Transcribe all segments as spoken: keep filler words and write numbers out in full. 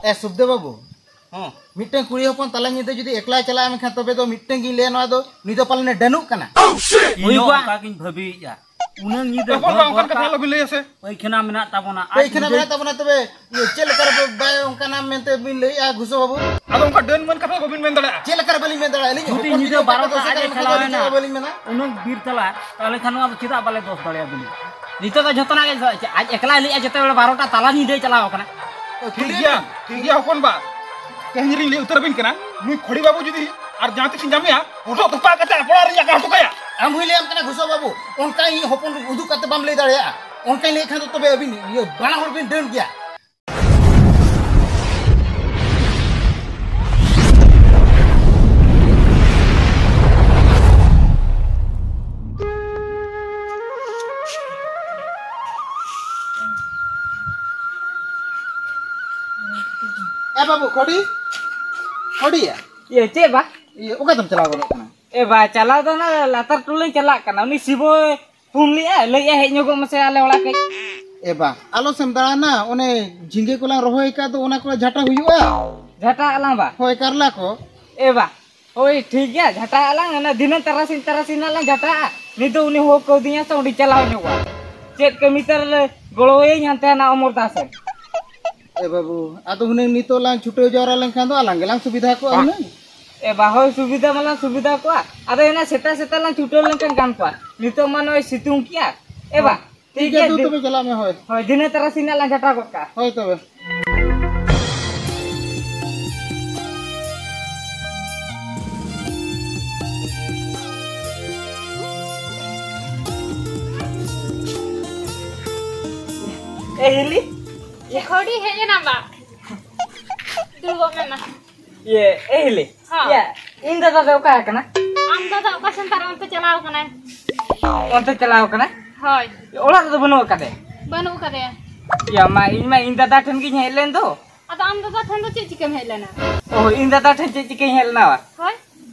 ᱮ ᱥᱩᱠᱫᱮᱵ ᱵᱟᱹᱵᱩ, ᱦᱚᱸ᱾ ᱢᱤᱫᱴᱟᱝ ᱠᱩᱲᱤ ᱦᱚᱯᱚᱱ ᱛᱟᱞᱟ ᱧᱤᱫᱟᱹ ᱡᱩᱫᱤ ᱮᱠᱞᱟᱭ ᱪᱟᱞᱟᱜᱼᱟ, ᱢᱮᱱᱠᱷᱟᱱ ᱛᱚᱵᱮ ᱫᱚ ᱢᱤᱫᱴᱟᱝ ᱜᱤᱧ ᱞᱟᱹᱭᱟ, ᱱᱚᱣᱟ ᱫᱚ ᱱᱩᱭ ᱫᱚ ᱯᱟᱞᱮᱱᱮ ᱰᱟᱹᱱᱩᱜ ᱠᱟᱱᱟ᱾ ᱤᱧ ᱦᱚᱸ ᱦᱩᱭᱩᱜᱼᱟ᱾ ᱚᱱᱠᱟ ᱜᱤᱧ ᱵᱷᱟᱹᱵᱤᱭᱮᱫᱼᱟ᱾ ᱩᱱᱟᱹᱜ ᱧᱤᱫᱟᱹ ᱦᱚᱯᱚᱱ ᱵᱟ, ᱵᱷᱳᱨ ᱚᱱᱠᱟᱱ ᱵᱷᱳᱨ ᱠᱟᱛᱷᱟ ᱠᱟ-, ᱟᱞᱚᱵᱤᱱ ᱞᱟᱹᱭᱟ ᱥᱮ᱾ ᱯᱟᱹᱭᱠᱷᱟᱱᱟ ᱢᱮᱱᱟᱜ ᱛᱟᱵᱚᱱᱟ᱾ ᱟᱡ ᱯᱟᱹᱭᱠᱷᱟᱱᱟ ᱧᱤᱫᱟᱹ ᱢᱮᱱᱟᱜ ᱛᱟᱵᱚᱱᱟ, ᱛᱚᱵᱮ ᱤᱭᱟᱹ ᱪᱮᱫ ᱞᱮᱠᱟ ᱨᱮ ᱵᱟᱭ ᱚᱱᱠᱟᱱᱟ ᱢᱮᱱᱛᱮ ᱵᱤᱱ ᱞᱟᱹᱭᱮᱫᱼᱟ ᱜᱷᱩᱥᱚ ᱵᱟᱹᱵᱩ? ᱟᱫᱚ ᱚᱱᱠᱟ ᱰᱟᱹᱱ ᱢᱟᱹᱱ ᱠᱟᱛᱷᱟ ᱫᱚ ᱵᱟᱹᱵᱤᱱ ᱢᱮᱱ ᱫᱟᱲᱮᱭᱟᱜᱼᱟ᱾ ᱪᱮᱫ ᱞᱮᱠᱟ ᱨᱮ ᱵᱟᱹᱞᱤᱧ ᱢᱮᱱ ᱫᱟᱲᱮᱭᱟᱜᱼᱟ? ᱟᱹᱞᱤᱧ ᱡᱩᱫᱤ ᱦᱚᱯᱚᱱ ᱧᱤᱫᱟᱹ ᱡᱩᱫᱤ ᱵᱟᱨᱚ ᱚᱱᱠᱟ ᱴᱟ ᱫᱚ ᱟᱡ ᱮ ᱥᱮ ᱪᱟᱞᱟᱣ ᱪᱮᱫ ᱮᱱᱟ, ᱵᱟᱹᱞᱤᱧ ᱢᱮᱱᱟ᱾ ᱩᱱᱟᱹᱜ ᱵᱤᱨ ᱛᱟᱞᱟ, ᱛᱟᱦᱚᱞᱮ ᱠᱷᱟᱱ ᱱᱚᱣᱟ ᱫᱚ ᱪᱮᱫᱟᱜ ᱵᱟᱞᱮ ᱫᱳᱥ ᱫᱟᱲᱮᱭᱟᱵᱤᱱᱟ? ᱱᱤᱛᱚᱜ ᱫᱚ ᱡᱷᱚᱛᱚᱱᱟᱜ ᱜᱮ ᱟᱡ ᱮᱠᱞᱟᱭ ᱞᱟᱹᱭᱮᱫᱼᱟ, ᱡᱮᱛᱮ ᱵᱮᱲᱟ ᱵᱟᱨᱚ ᱴᱟ ᱛᱟᱞᱟ ᱧᱤᱫᱟᱹᱭ ᱪᱟᱞᱟᱣ ᱠᱟᱱᱟ᱾ ᱴᱷᱤᱠ ᱴᱷᱤᱠ ᱜᱮᱭᱟ, ᱜᱮᱭᱟ᱾ ᱴᱷᱤᱠ ᱜᱮᱭᱟ ᱦᱚᱯᱚᱱ ᱵᱟ, ᱛᱮᱦᱮᱧ ᱨᱤᱧ ᱞᱟᱹᱭ ᱩᱛᱟᱹᱨ ᱟᱵᱤᱱ ᱠᱟᱱᱟ, ᱱᱩᱭ ᱠᱷᱚᱲᱤ ᱵᱟᱹᱵᱩ ᱡᱩᱫᱤ ᱟᱨ ᱡᱟᱦᱟᱸ ᱛᱤᱥ ᱤᱧ ᱧᱟᱢᱮᱭᱟ, ᱦᱚᱴᱚᱜ ᱛᱚᱯᱟᱜ ᱠᱟᱛᱮ ᱟᱯᱲᱟ ᱨᱤᱧ ᱟᱠᱟ ᱦᱚᱴᱚ ᱠᱟᱭᱟ᱾ ᱟᱢ ᱦᱚᱸᱧ ᱞᱟᱹᱭᱟᱢ ᱠᱟᱱᱟ ᱜᱷᱩᱥᱚ ᱵᱟᱹᱵᱩ, ᱚᱱᱠᱟ ᱤᱧ ᱦᱚᱯᱚᱱ ᱩᱫᱩᱜ ᱠᱟᱛᱮ ᱵᱟᱢ ᱞᱟᱹᱭ ᱫᱟᱲᱮᱭᱟᱜᱼᱟ᱾ ᱚᱱᱠᱟᱧ ᱞᱟᱹᱭᱮᱫ ᱠᱷᱟᱱ ᱫᱚ ᱛᱚᱵᱮ ᱟᱹᱵᱤᱱ ᱤᱭᱟᱹ ᱵᱟᱱᱟ ᱦᱚᱲ ᱵᱤᱱ ᱰᱟᱹᱱ ᱜᱮᱭᱟ᱾ ᱮ ᱵᱟᱹᱵᱩ, ᱠᱷᱚᱰᱤ, ᱠᱷᱚᱰᱤᱭᱟ᱾ ᱤᱭᱟᱹ, ᱪᱮᱫ ᱵᱟ? ᱤᱭᱟᱹ, ᱚᱠᱟ ᱛᱮᱢ ᱪᱟᱞᱟᱣ ᱜᱚᱫᱚᱜ ᱠᱟᱱᱟ? ᱮ ᱵᱟ, ᱪᱟᱞᱟᱣ ᱫᱚ ᱚᱱᱟ ᱞᱟᱛᱟᱨ ᱴᱚᱞᱟᱧ ᱪᱟᱞᱟᱜ ᱠᱟᱱᱟ᱾ ᱩᱱᱤ ᱥᱤᱵᱚᱭ ᱯᱷᱳᱱ ᱞᱮᱜᱼᱟᱭ, ᱞᱟᱹᱭᱮᱜᱼᱟᱭ, "ᱦᱮᱡ ᱧᱚᱜᱚᱜ ᱢᱮᱥᱮ ᱟᱞᱮ ᱚᱲᱟᱜ ᱠᱟᱹᱡ᱾" ᱮ ᱵᱟ, ᱟᱞᱚ ᱥᱮᱢ ᱫᱟᱬᱟᱱᱟ, ᱚᱱᱮ ᱡᱷᱤᱸᱜᱟᱹ ᱠᱚᱞᱟᱝ ᱨᱚᱦᱚᱭ ᱟᱠᱟᱫ ᱫᱚ, ᱚᱱᱟ ᱠᱚ ᱡᱷᱟᱴᱟ ᱦᱩᱭᱩᱜᱼᱟ᱾ ᱡᱷᱟᱴᱟ ᱟᱞᱟᱝ ᱵᱟ? ᱦᱳᱭ, ᱠᱟᱨᱞᱟ ᱠᱚ᱾ ᱮ ᱵᱟ, ᱦᱳᱭ, ᱴᱷᱤᱠ ᱜᱮᱭᱟ, ᱡᱷᱟᱴᱟ ᱟᱞᱟᱝ, ᱚᱱᱟ ᱫᱷᱤᱱᱟᱹᱱ ᱛᱟᱨᱟᱥᱤᱧ, ᱛᱟᱨᱟᱥᱤᱧ ᱱᱟᱜ ᱞᱟᱝ ᱡᱷᱟᱴᱟᱜᱼᱟ᱾ ᱱᱤᱛ ᱫᱚ ᱩᱱᱤ ᱦᱚᱦᱚ ᱠᱟᱣᱫᱤᱧᱟ ᱥᱮ, ᱚᱸᱰᱮ ᱪᱟᱞᱟᱣ ᱧᱚᱜᱚᱜᱼᱟ᱾ ᱪᱮᱫ ᱠᱟᱹᱢᱤ ᱛᱟᱞᱮ ᱜᱚᱲᱚᱣᱟᱹᱧ ᱦᱟᱱᱛᱮ ᱦᱟᱱᱟ ᱚᱢᱚᱨ ᱫᱟᱥ ᱨᱮ᱾ ᱮ ᱵᱟᱹᱵᱩ, ᱟᱫᱚ ᱦᱩᱱᱟᱹᱝ ᱱᱤᱛᱚᱜ ᱞᱟᱝ ᱪᱷᱩᱴᱟᱹᱣ ᱡᱟᱣᱨᱟ ᱞᱮᱱᱠᱷᱟᱱ ᱫᱚ ᱟᱞᱟᱝ ᱜᱮᱞᱟᱝ ᱥᱩᱵᱤᱫᱷᱟ ᱠᱚᱜᱼᱟ ᱦᱩᱱᱟᱹᱝ᱾ ᱮ ᱵᱟ, ᱦᱳᱭ, ᱥᱩᱵᱤᱫᱷᱟ ᱢᱟᱞᱟᱝ ᱥᱩᱵᱤᱫᱷᱟ ᱠᱚᱜᱼᱟ᱾ ᱟᱫᱚ ᱮᱱᱟ ᱥᱮᱛᱟᱜ ᱥᱮᱛᱟᱜ ᱞᱟᱝ ᱪᱷᱩᱴᱟᱹᱣ ᱞᱮᱱᱠᱷᱟᱱ ᱜᱟᱱ ᱠᱚᱜᱼᱟ᱾ ᱱᱤᱛᱚᱜ ᱢᱟ ᱱᱚᱜᱼᱚᱭ ᱥᱤᱛᱩᱝ ᱠᱮᱜᱼᱟ᱾ ᱮ ᱵᱟ, ᱦᱳᱭ᱾ ᱴᱷᱤᱠ ᱴᱷᱤᱠ ᱜᱮᱭᱟ, ᱜᱮᱭᱟ, ᱫᱩ ᱫᱤ-, ᱛᱚᱵᱮ ᱪᱟᱞᱟᱜ ᱢᱮ, ᱦᱳᱭ᱾ ᱦᱳᱭ, ᱫᱷᱤᱱᱟᱹ ᱛᱟᱨᱟᱥᱤᱧ ᱱᱟᱜ ᱞᱟᱝ ᱡᱷᱟᱴᱟ ᱜᱚᱫ ᱠᱟᱜᱼᱟ᱾ ᱦᱳᱭ ᱛᱚᱵᱮ᱾ ᱮ ᱦᱤᱞᱤ? ᱮ ᱠᱷᱚᱲᱤ ᱦᱮᱡ ᱮᱱᱟ ᱵᱟ᱾ ᱫᱩᱲᱩᱵ ᱢᱮ ᱢᱟ᱾ ᱤᱭᱟᱹ, ᱮ ᱦᱤᱞᱤ᱾ ᱦᱚᱸ᱾ ᱤᱭᱟᱹ, ᱤᱧ ᱫᱟᱫᱟ ᱫᱚ ᱚᱠᱟ ᱟᱠᱟᱱᱟ? ᱟᱢ ᱫᱟᱫᱟ ᱚᱠᱟ ᱥᱮᱱ ᱛᱟᱨᱟ ᱚᱱᱛᱮ ᱪᱟᱞᱟᱣ ᱠᱟᱱᱟᱭ᱾ ᱚᱱᱛᱮ ᱪᱟᱞᱟᱣ ᱠᱟᱱᱟᱭ? ᱦᱳᱭ᱾ ᱚᱲᱟᱜ ᱨᱮᱫᱚ ᱵᱟᱹᱱᱩᱜ ᱟᱠᱟᱫᱮ? ᱵᱟᱹᱱᱩᱜ ᱟᱠᱟᱫᱮᱭᱟ᱾ ᱤᱭᱟᱹ, ᱢᱟ, ᱤᱧ ᱢᱟ ᱤᱧ ᱫᱟᱫᱟ ᱴᱷᱮᱱ ᱜᱤᱧ ᱦᱮᱡ ᱞᱮᱱ ᱫᱚ᱾ ᱟᱫᱚ ᱟᱢ ᱫᱟᱫᱟ ᱴᱷᱮᱱ ᱫᱚ ᱪᱮᱫ ᱪᱤᱠᱟᱹᱢ ᱦᱮᱡ ᱞᱮᱱᱟ? ᱚ, ᱤᱧ ᱫᱟᱫᱟ ᱴᱷᱮᱱ ᱪᱮᱫ ᱪᱤᱠᱟᱹᱧ ᱦᱮᱡ ᱞᱮᱱᱟ ᱵᱟ? ᱦᱳᱭ᱾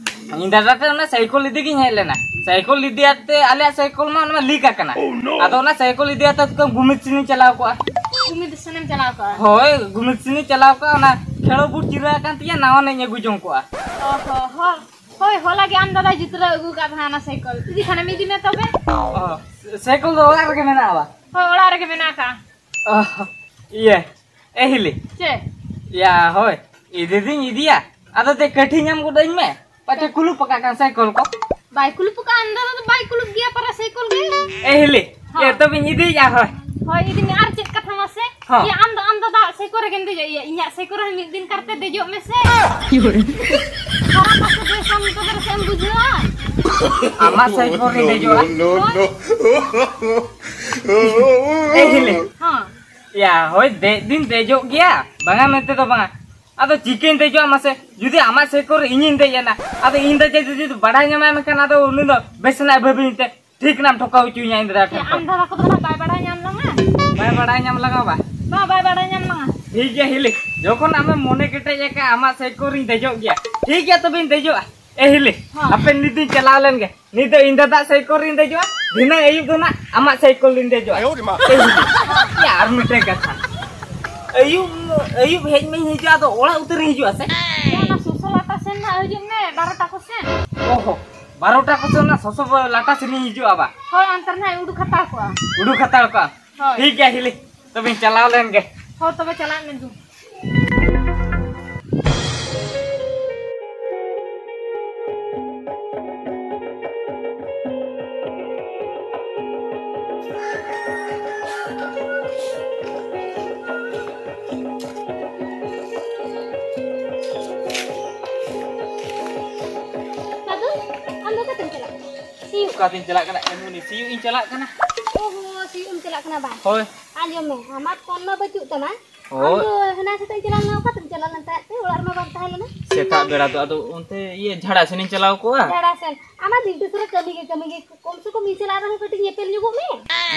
ᱤᱧ ᱫᱟᱫᱟ ᱴᱷᱮᱱ ᱚᱱᱟ ᱥᱟᱭᱠᱮᱞ ᱤᱫᱤ ᱜᱤᱧ ᱦᱮᱡ ᱞᱮᱱᱟ᱾ ᱥᱟᱭᱠᱮᱞ ᱤᱫᱤ ᱟᱛᱮ ᱟᱞᱮᱭᱟᱜ ᱥᱟᱭᱠᱮᱞ ᱢᱟ ᱚᱱᱟ ᱢᱟ ᱞᱤᱠ ᱟᱠᱟᱱᱟ᱾ ᱟᱫᱚ ᱚᱱᱟ ᱥᱟᱭᱠᱮᱞ ᱤᱫᱤ ᱟᱛᱮ ᱛᱚ ᱜᱩᱢᱤᱫ ᱥᱮᱱᱤᱧ ᱪᱟᱞᱟᱣ ᱠᱚᱜᱼᱟ᱾ ᱜᱩᱢᱤᱫ ᱥᱮᱱᱮᱢ ᱪᱟᱞᱟᱣ ᱠᱚᱜᱼᱟ? ᱦᱳᱭ, ᱜᱩᱢᱤᱫ ᱥᱮᱱᱤᱧ ᱪᱟᱞᱟᱣ ᱠᱚᱜᱼᱟ, ᱚᱱᱟ ᱠᱷᱮᱲᱚ ᱵᱩᱴ ᱪᱤᱨᱟᱹ ᱟᱠᱟᱱ ᱛᱤᱧᱟᱹ, ᱱᱟᱣᱟ ᱱᱟᱜ ᱤᱧ ᱟᱹᱜᱩ ᱡᱚᱝ ᱠᱚᱜᱼᱟ᱾ ᱚ ᱦᱚᱸ, ᱦᱚᱸ᱾ ᱦᱳᱭ, ᱦᱚᱞᱟ ᱜᱮ ᱟᱢ ᱫᱟᱫᱟᱭ ᱡᱩᱛᱨᱟᱹ ᱟᱹᱜᱩ ᱟᱠᱟᱫ ᱛᱟᱦᱮᱸᱱᱟ ᱚᱱᱟ ᱥᱟᱭᱠᱮᱞ᱾ ᱤᱫᱤ ᱠᱷᱟᱱᱮᱢ ᱤᱫᱤ ᱢᱮ ᱛᱚᱵᱮ᱾ ᱚ, ᱥᱟᱭᱠᱮᱞ ᱫᱚ ᱚᱲᱟᱜ ᱨᱮᱜᱮ ᱢᱮᱱᱟᱜᱼᱟ ᱵᱟ? ᱦᱳᱭ, ᱚᱲᱟᱜ ᱨᱮᱜᱮ ᱢᱮᱱᱟᱜ ᱟᱠᱟᱫᱼᱟ᱾ ᱚ, ᱤᱭᱟᱹ, ᱮ ᱦᱤᱞᱤ᱾ ᱪᱮᱫ? ᱭᱟ, ᱦᱳᱭ, ᱤᱫᱤ ᱫᱩᱧ ᱤᱫᱤᱭᱟ, ᱟᱫᱚ ᱛᱮ ᱠᱟᱹᱴᱷᱤ ᱧᱟᱢ ᱜᱚᱫᱟᱹᱧ ᱢᱮ᱾ ᱯᱟᱪᱮ ᱠᱩᱞᱩᱯ ᱟᱠᱟᱫ ᱠᱟᱱ ᱥᱟᱭᱠᱮᱞ ᱠᱚ᱾ ᱵᱟᱭ ᱠᱩᱞᱩᱯ ᱟᱠᱟᱫᱼᱟ, ᱟᱢ ᱫᱟᱫᱟ ᱫᱚ ᱵᱟᱭ ᱠᱩᱞᱩᱯ ᱜᱮᱭᱟ ᱯᱟᱨᱟ ᱥᱟᱭᱠᱮᱞ ᱜᱮ᱾ ᱮ ᱦᱤᱞᱤ, ᱦᱚᱸ᱾ ᱮ, ᱛᱚᱵᱮᱧ ᱤᱫᱤᱭᱮᱫᱼᱟ, ᱦᱳᱭ᱾ ᱦᱳᱭ, ᱤᱫᱤ ᱢᱮ᱾ ᱟᱨ ᱪᱮᱫ ᱠᱟᱛᱷᱟ ᱢᱟᱥᱮ? ᱦᱚᱸ᱾ ᱤᱭᱟᱹ, ᱟᱢ ᱫᱚ, ᱟᱢ ᱫᱟᱫᱟ ᱥᱟᱭᱠᱮᱞ ᱨᱮᱜᱮᱢ ᱫᱮᱡᱚᱜ, ᱤᱭᱟᱹ, ᱤᱧᱟᱹᱜ ᱥᱟᱭᱠᱮᱞ ᱨᱮᱦᱚᱸ ᱢᱤᱫ ᱫᱤᱱ ᱠᱟᱨᱛᱮ ᱫᱮᱡᱚᱜ ᱢᱮᱥᱮ᱾ ᱠᱷᱟᱨᱟᱯ ᱟᱥᱮ ᱵᱮᱥᱟᱢ ᱛᱚᱵᱮ ᱨᱮᱥᱮ ᱮᱢ ᱵᱩᱡᱷᱟᱹᱣᱟ? ᱟᱢᱟᱜ ᱥᱟᱭᱠᱮᱞ ᱨᱤᱧ ᱫᱮᱡᱚᱜᱼᱟ᱾ ᱮ ᱦᱤᱞᱤ᱾ ᱦᱚᱸ᱾ ᱭᱟ, ᱦᱳᱭ, ᱫᱮᱡ ᱫᱩᱧ ᱫᱮᱡᱚᱜ ᱜᱮᱭᱟ, ᱵᱟᱝᱟ ᱢᱮᱱᱛᱮ ᱫᱚ ᱵᱟᱝᱟ᱾ ᱟᱫᱚ ᱪᱤᱠᱟᱹᱧ ᱫᱮᱡᱚᱜᱼᱟ ᱢᱟᱥᱮ? ᱡᱩᱫᱤ ᱟᱢᱟᱜ ᱥᱟᱭᱠᱮᱞ ᱨᱮ ᱤᱧᱤᱧ ᱫᱮᱡ ᱮᱱᱟ, ᱟᱫᱚ ᱤᱧ ᱫᱚ ᱪᱮᱫ ᱡᱩᱫᱤ ᱵᱟᱲᱟᱭ ᱧᱟᱢᱟᱭ ᱢᱮᱱᱠᱷᱟᱱ ᱟᱫᱚ ᱩᱱᱤ ᱫᱚ ᱵᱮᱥ ᱱᱟᱜ ᱵᱷᱟᱹᱵᱤᱧ ᱛᱮ ᱴᱷᱤᱠ ᱱᱟᱢ ᱴᱷᱚᱠᱟᱣ ᱦᱚᱪᱚᱧᱟ ᱤᱧ ᱫᱟᱫᱟ ᱴᱷᱮᱱ ᱟᱢ ᱠᱷᱚᱱ᱾ ᱫᱟᱫᱟ ᱠᱚᱫᱚ ᱱᱟᱜ ᱵᱟᱭ ᱵᱟᱲᱟᱭ ᱧᱟᱢ ᱞᱟᱝᱟ? ᱵᱟᱭ ᱵᱟᱲᱟᱭ ᱧᱟᱢ ᱞᱟᱝᱟ ᱵᱟ? ᱵᱟᱝ, ᱵᱟᱭ ᱵᱟᱲᱟᱭ ᱧᱟᱢ ᱞᱟᱝᱟ᱾ ᱴᱷᱤᱠ ᱜᱮᱭᱟ ᱦᱤᱞᱤ, ᱡᱚᱠᱷᱚᱱ ᱟᱢᱮᱢ ᱢᱚᱱᱮ ᱠᱮᱴᱮᱡ ᱟᱠᱟᱫ ᱟᱢᱟᱜ ᱥᱟᱭᱠᱮᱞ ᱨᱤᱧ ᱫᱮᱡᱚᱜ ᱜᱮᱭᱟ, ᱴᱷᱤᱠ ᱜᱮᱭᱟ ᱛᱚᱵᱮᱧ ᱫᱮᱡᱚᱜᱼᱟ᱾ ᱮ ᱦᱤᱞᱤ, ᱦᱚᱸ᱾ ᱦᱟᱯᱮ ᱱᱤᱛ ᱫᱚᱧ ᱪᱟᱞᱟᱣ ᱞᱮᱱ ᱜᱮ᱾ ᱱᱤᱛ ᱫᱚ ᱤᱧ ᱫᱟᱫᱟ ᱥᱟᱭᱠᱮᱞ ᱨᱤᱧ ᱫᱮᱡᱚᱜᱼᱟ, ᱫᱷᱤᱱᱟᱹᱝ ᱟᱹᱭᱩᱵ ᱫᱚ ᱱᱟᱜ ᱟᱢᱟᱜ ᱥᱟᱭᱠᱮᱞ ᱨᱤᱧ ᱫᱮᱡᱚᱜᱼᱟ᱾ ᱟᱭᱳ ᱨᱮ ᱢᱟ᱾ ᱮ ᱦᱤᱞᱤ, ᱮ ᱟᱨ ᱢᱤᱫᱴᱮᱱ ᱠᱟᱛᱷᱟ, ᱟᱹᱭᱩᱵ, ᱟᱹᱭᱩᱵ ᱦᱮᱡ ᱢᱟᱧ ᱦᱤᱡᱩᱜᱼᱟ, ᱟᱫᱚ ᱚᱲᱟᱜ ᱩᱛᱟᱹᱨᱤᱧ ᱦᱤᱡᱩᱜᱼᱟ ᱥᱮ? ᱚᱱᱟ ᱥᱚᱥᱚ ᱞᱟᱴᱟ ᱥᱮᱱ ᱱᱟᱜ ᱦᱤᱡᱩᱜ ᱢᱮ, ᱵᱟᱨᱚᱴᱟ ᱠᱚ ᱥᱮᱱ᱾ ᱚᱦᱚ, ᱵᱟᱨᱚᱴᱟ ᱠᱚ ᱥᱮᱱ ᱚᱱᱟ ᱥᱚᱥᱚ ᱞᱟᱴᱟ ᱥᱮᱱᱤᱧ ᱦᱤᱡᱩᱜᱼᱟ ᱵᱟ? ᱦᱳᱭ, ᱚᱱᱛᱮ ᱨᱮ ᱱᱟᱜ ᱩᱰᱩᱠ ᱦᱟᱛᱟᱲ ᱠᱚᱜᱼᱟ᱾ ᱩᱰᱩᱠ ᱦᱟᱛᱟᱲ ᱠᱚᱜᱼᱟ? ᱦᱳᱭ᱾ ᱴᱷᱤᱠ ᱜᱮᱭᱟ ᱦᱤᱞᱤ, ᱛᱚᱵᱮᱧ ᱪᱟᱞᱟᱣ ᱞᱮᱱ ᱜᱮ᱾ ᱦᱳᱭ, ᱛᱚᱵᱮ ᱪᱟᱞᱟᱜ ᱢᱮ ᱫᱩ᱾ ᱫᱟᱫᱩ, ᱟᱢ ᱫᱚ ᱚᱠᱟᱛᱮᱢ ᱪᱟᱞᱟᱜ ᱠᱟᱱᱟ? ᱥᱤᱭᱳᱜ᱾ ᱚᱠᱟᱛᱮᱧ ᱪᱟᱞᱟᱜ ᱠᱟᱱᱟ? ᱮᱢᱱᱤ ᱥᱤᱭᱳᱜ ᱤᱧ ᱪᱟᱞᱟᱜ ᱠᱟᱱᱟ᱾ ᱚ ᱦᱚ, ᱥᱤᱭᱳᱜ ᱮᱢ ᱪᱟᱞᱟᱜ ᱠᱟᱱᱟ ᱵᱟᱝ? ᱦᱳᱭ᱾ ᱟᱸᱡᱚᱢ ᱢᱮ, ᱟᱢᱟᱜ ᱯᱷᱳᱱ ᱢᱟ ᱵᱟᱹᱪᱩᱜ ᱛᱟᱢᱟ᱾ ᱦᱳᱭ᱾ ᱟᱢ ᱫᱚ ᱦᱟᱱᱟ ᱥᱮᱛᱟᱜ ᱮᱢ ᱪᱟᱞᱟᱣ ᱞᱮᱱᱟ, ᱚᱠᱟ ᱛᱮᱢ ᱪᱟᱞᱟᱣ ᱞᱮᱱ ᱛᱟᱦᱮᱸᱫ ᱛᱮ? ᱚᱲᱟᱜ ᱨᱮᱢᱟ ᱵᱟᱢ ᱛᱟᱦᱮᱸ ᱞᱮᱱᱟ᱾ ᱥᱮᱛᱟᱜ ᱵᱮᱲᱟ ᱫᱚ ᱟᱫᱚ ᱚᱱᱛᱮ ᱤᱭᱟᱹ ᱡᱷᱟᱲᱟ ᱥᱮᱱᱤᱧ ᱪᱟᱞᱟᱣ ᱠᱚᱜᱼᱟ᱾ ᱡᱷᱟᱲᱟ ᱥᱮᱱ? ᱟᱢᱟᱜ ᱫᱤᱱ ᱫᱚ ᱥᱩᱨᱟᱹ ᱠᱟᱹᱢᱤ ᱜᱮ, ᱠᱟᱹᱢᱤ ᱜᱮ᱾ ᱠᱚᱢ ᱥᱮ ᱠᱚᱢ ᱤᱧ ᱥᱟᱞᱟᱜ ᱨᱮᱦᱚᱸ ᱠᱟᱹᱴᱤᱡ ᱧᱮᱯᱮᱞ ᱧᱚᱜᱚᱜ ᱢᱮ᱾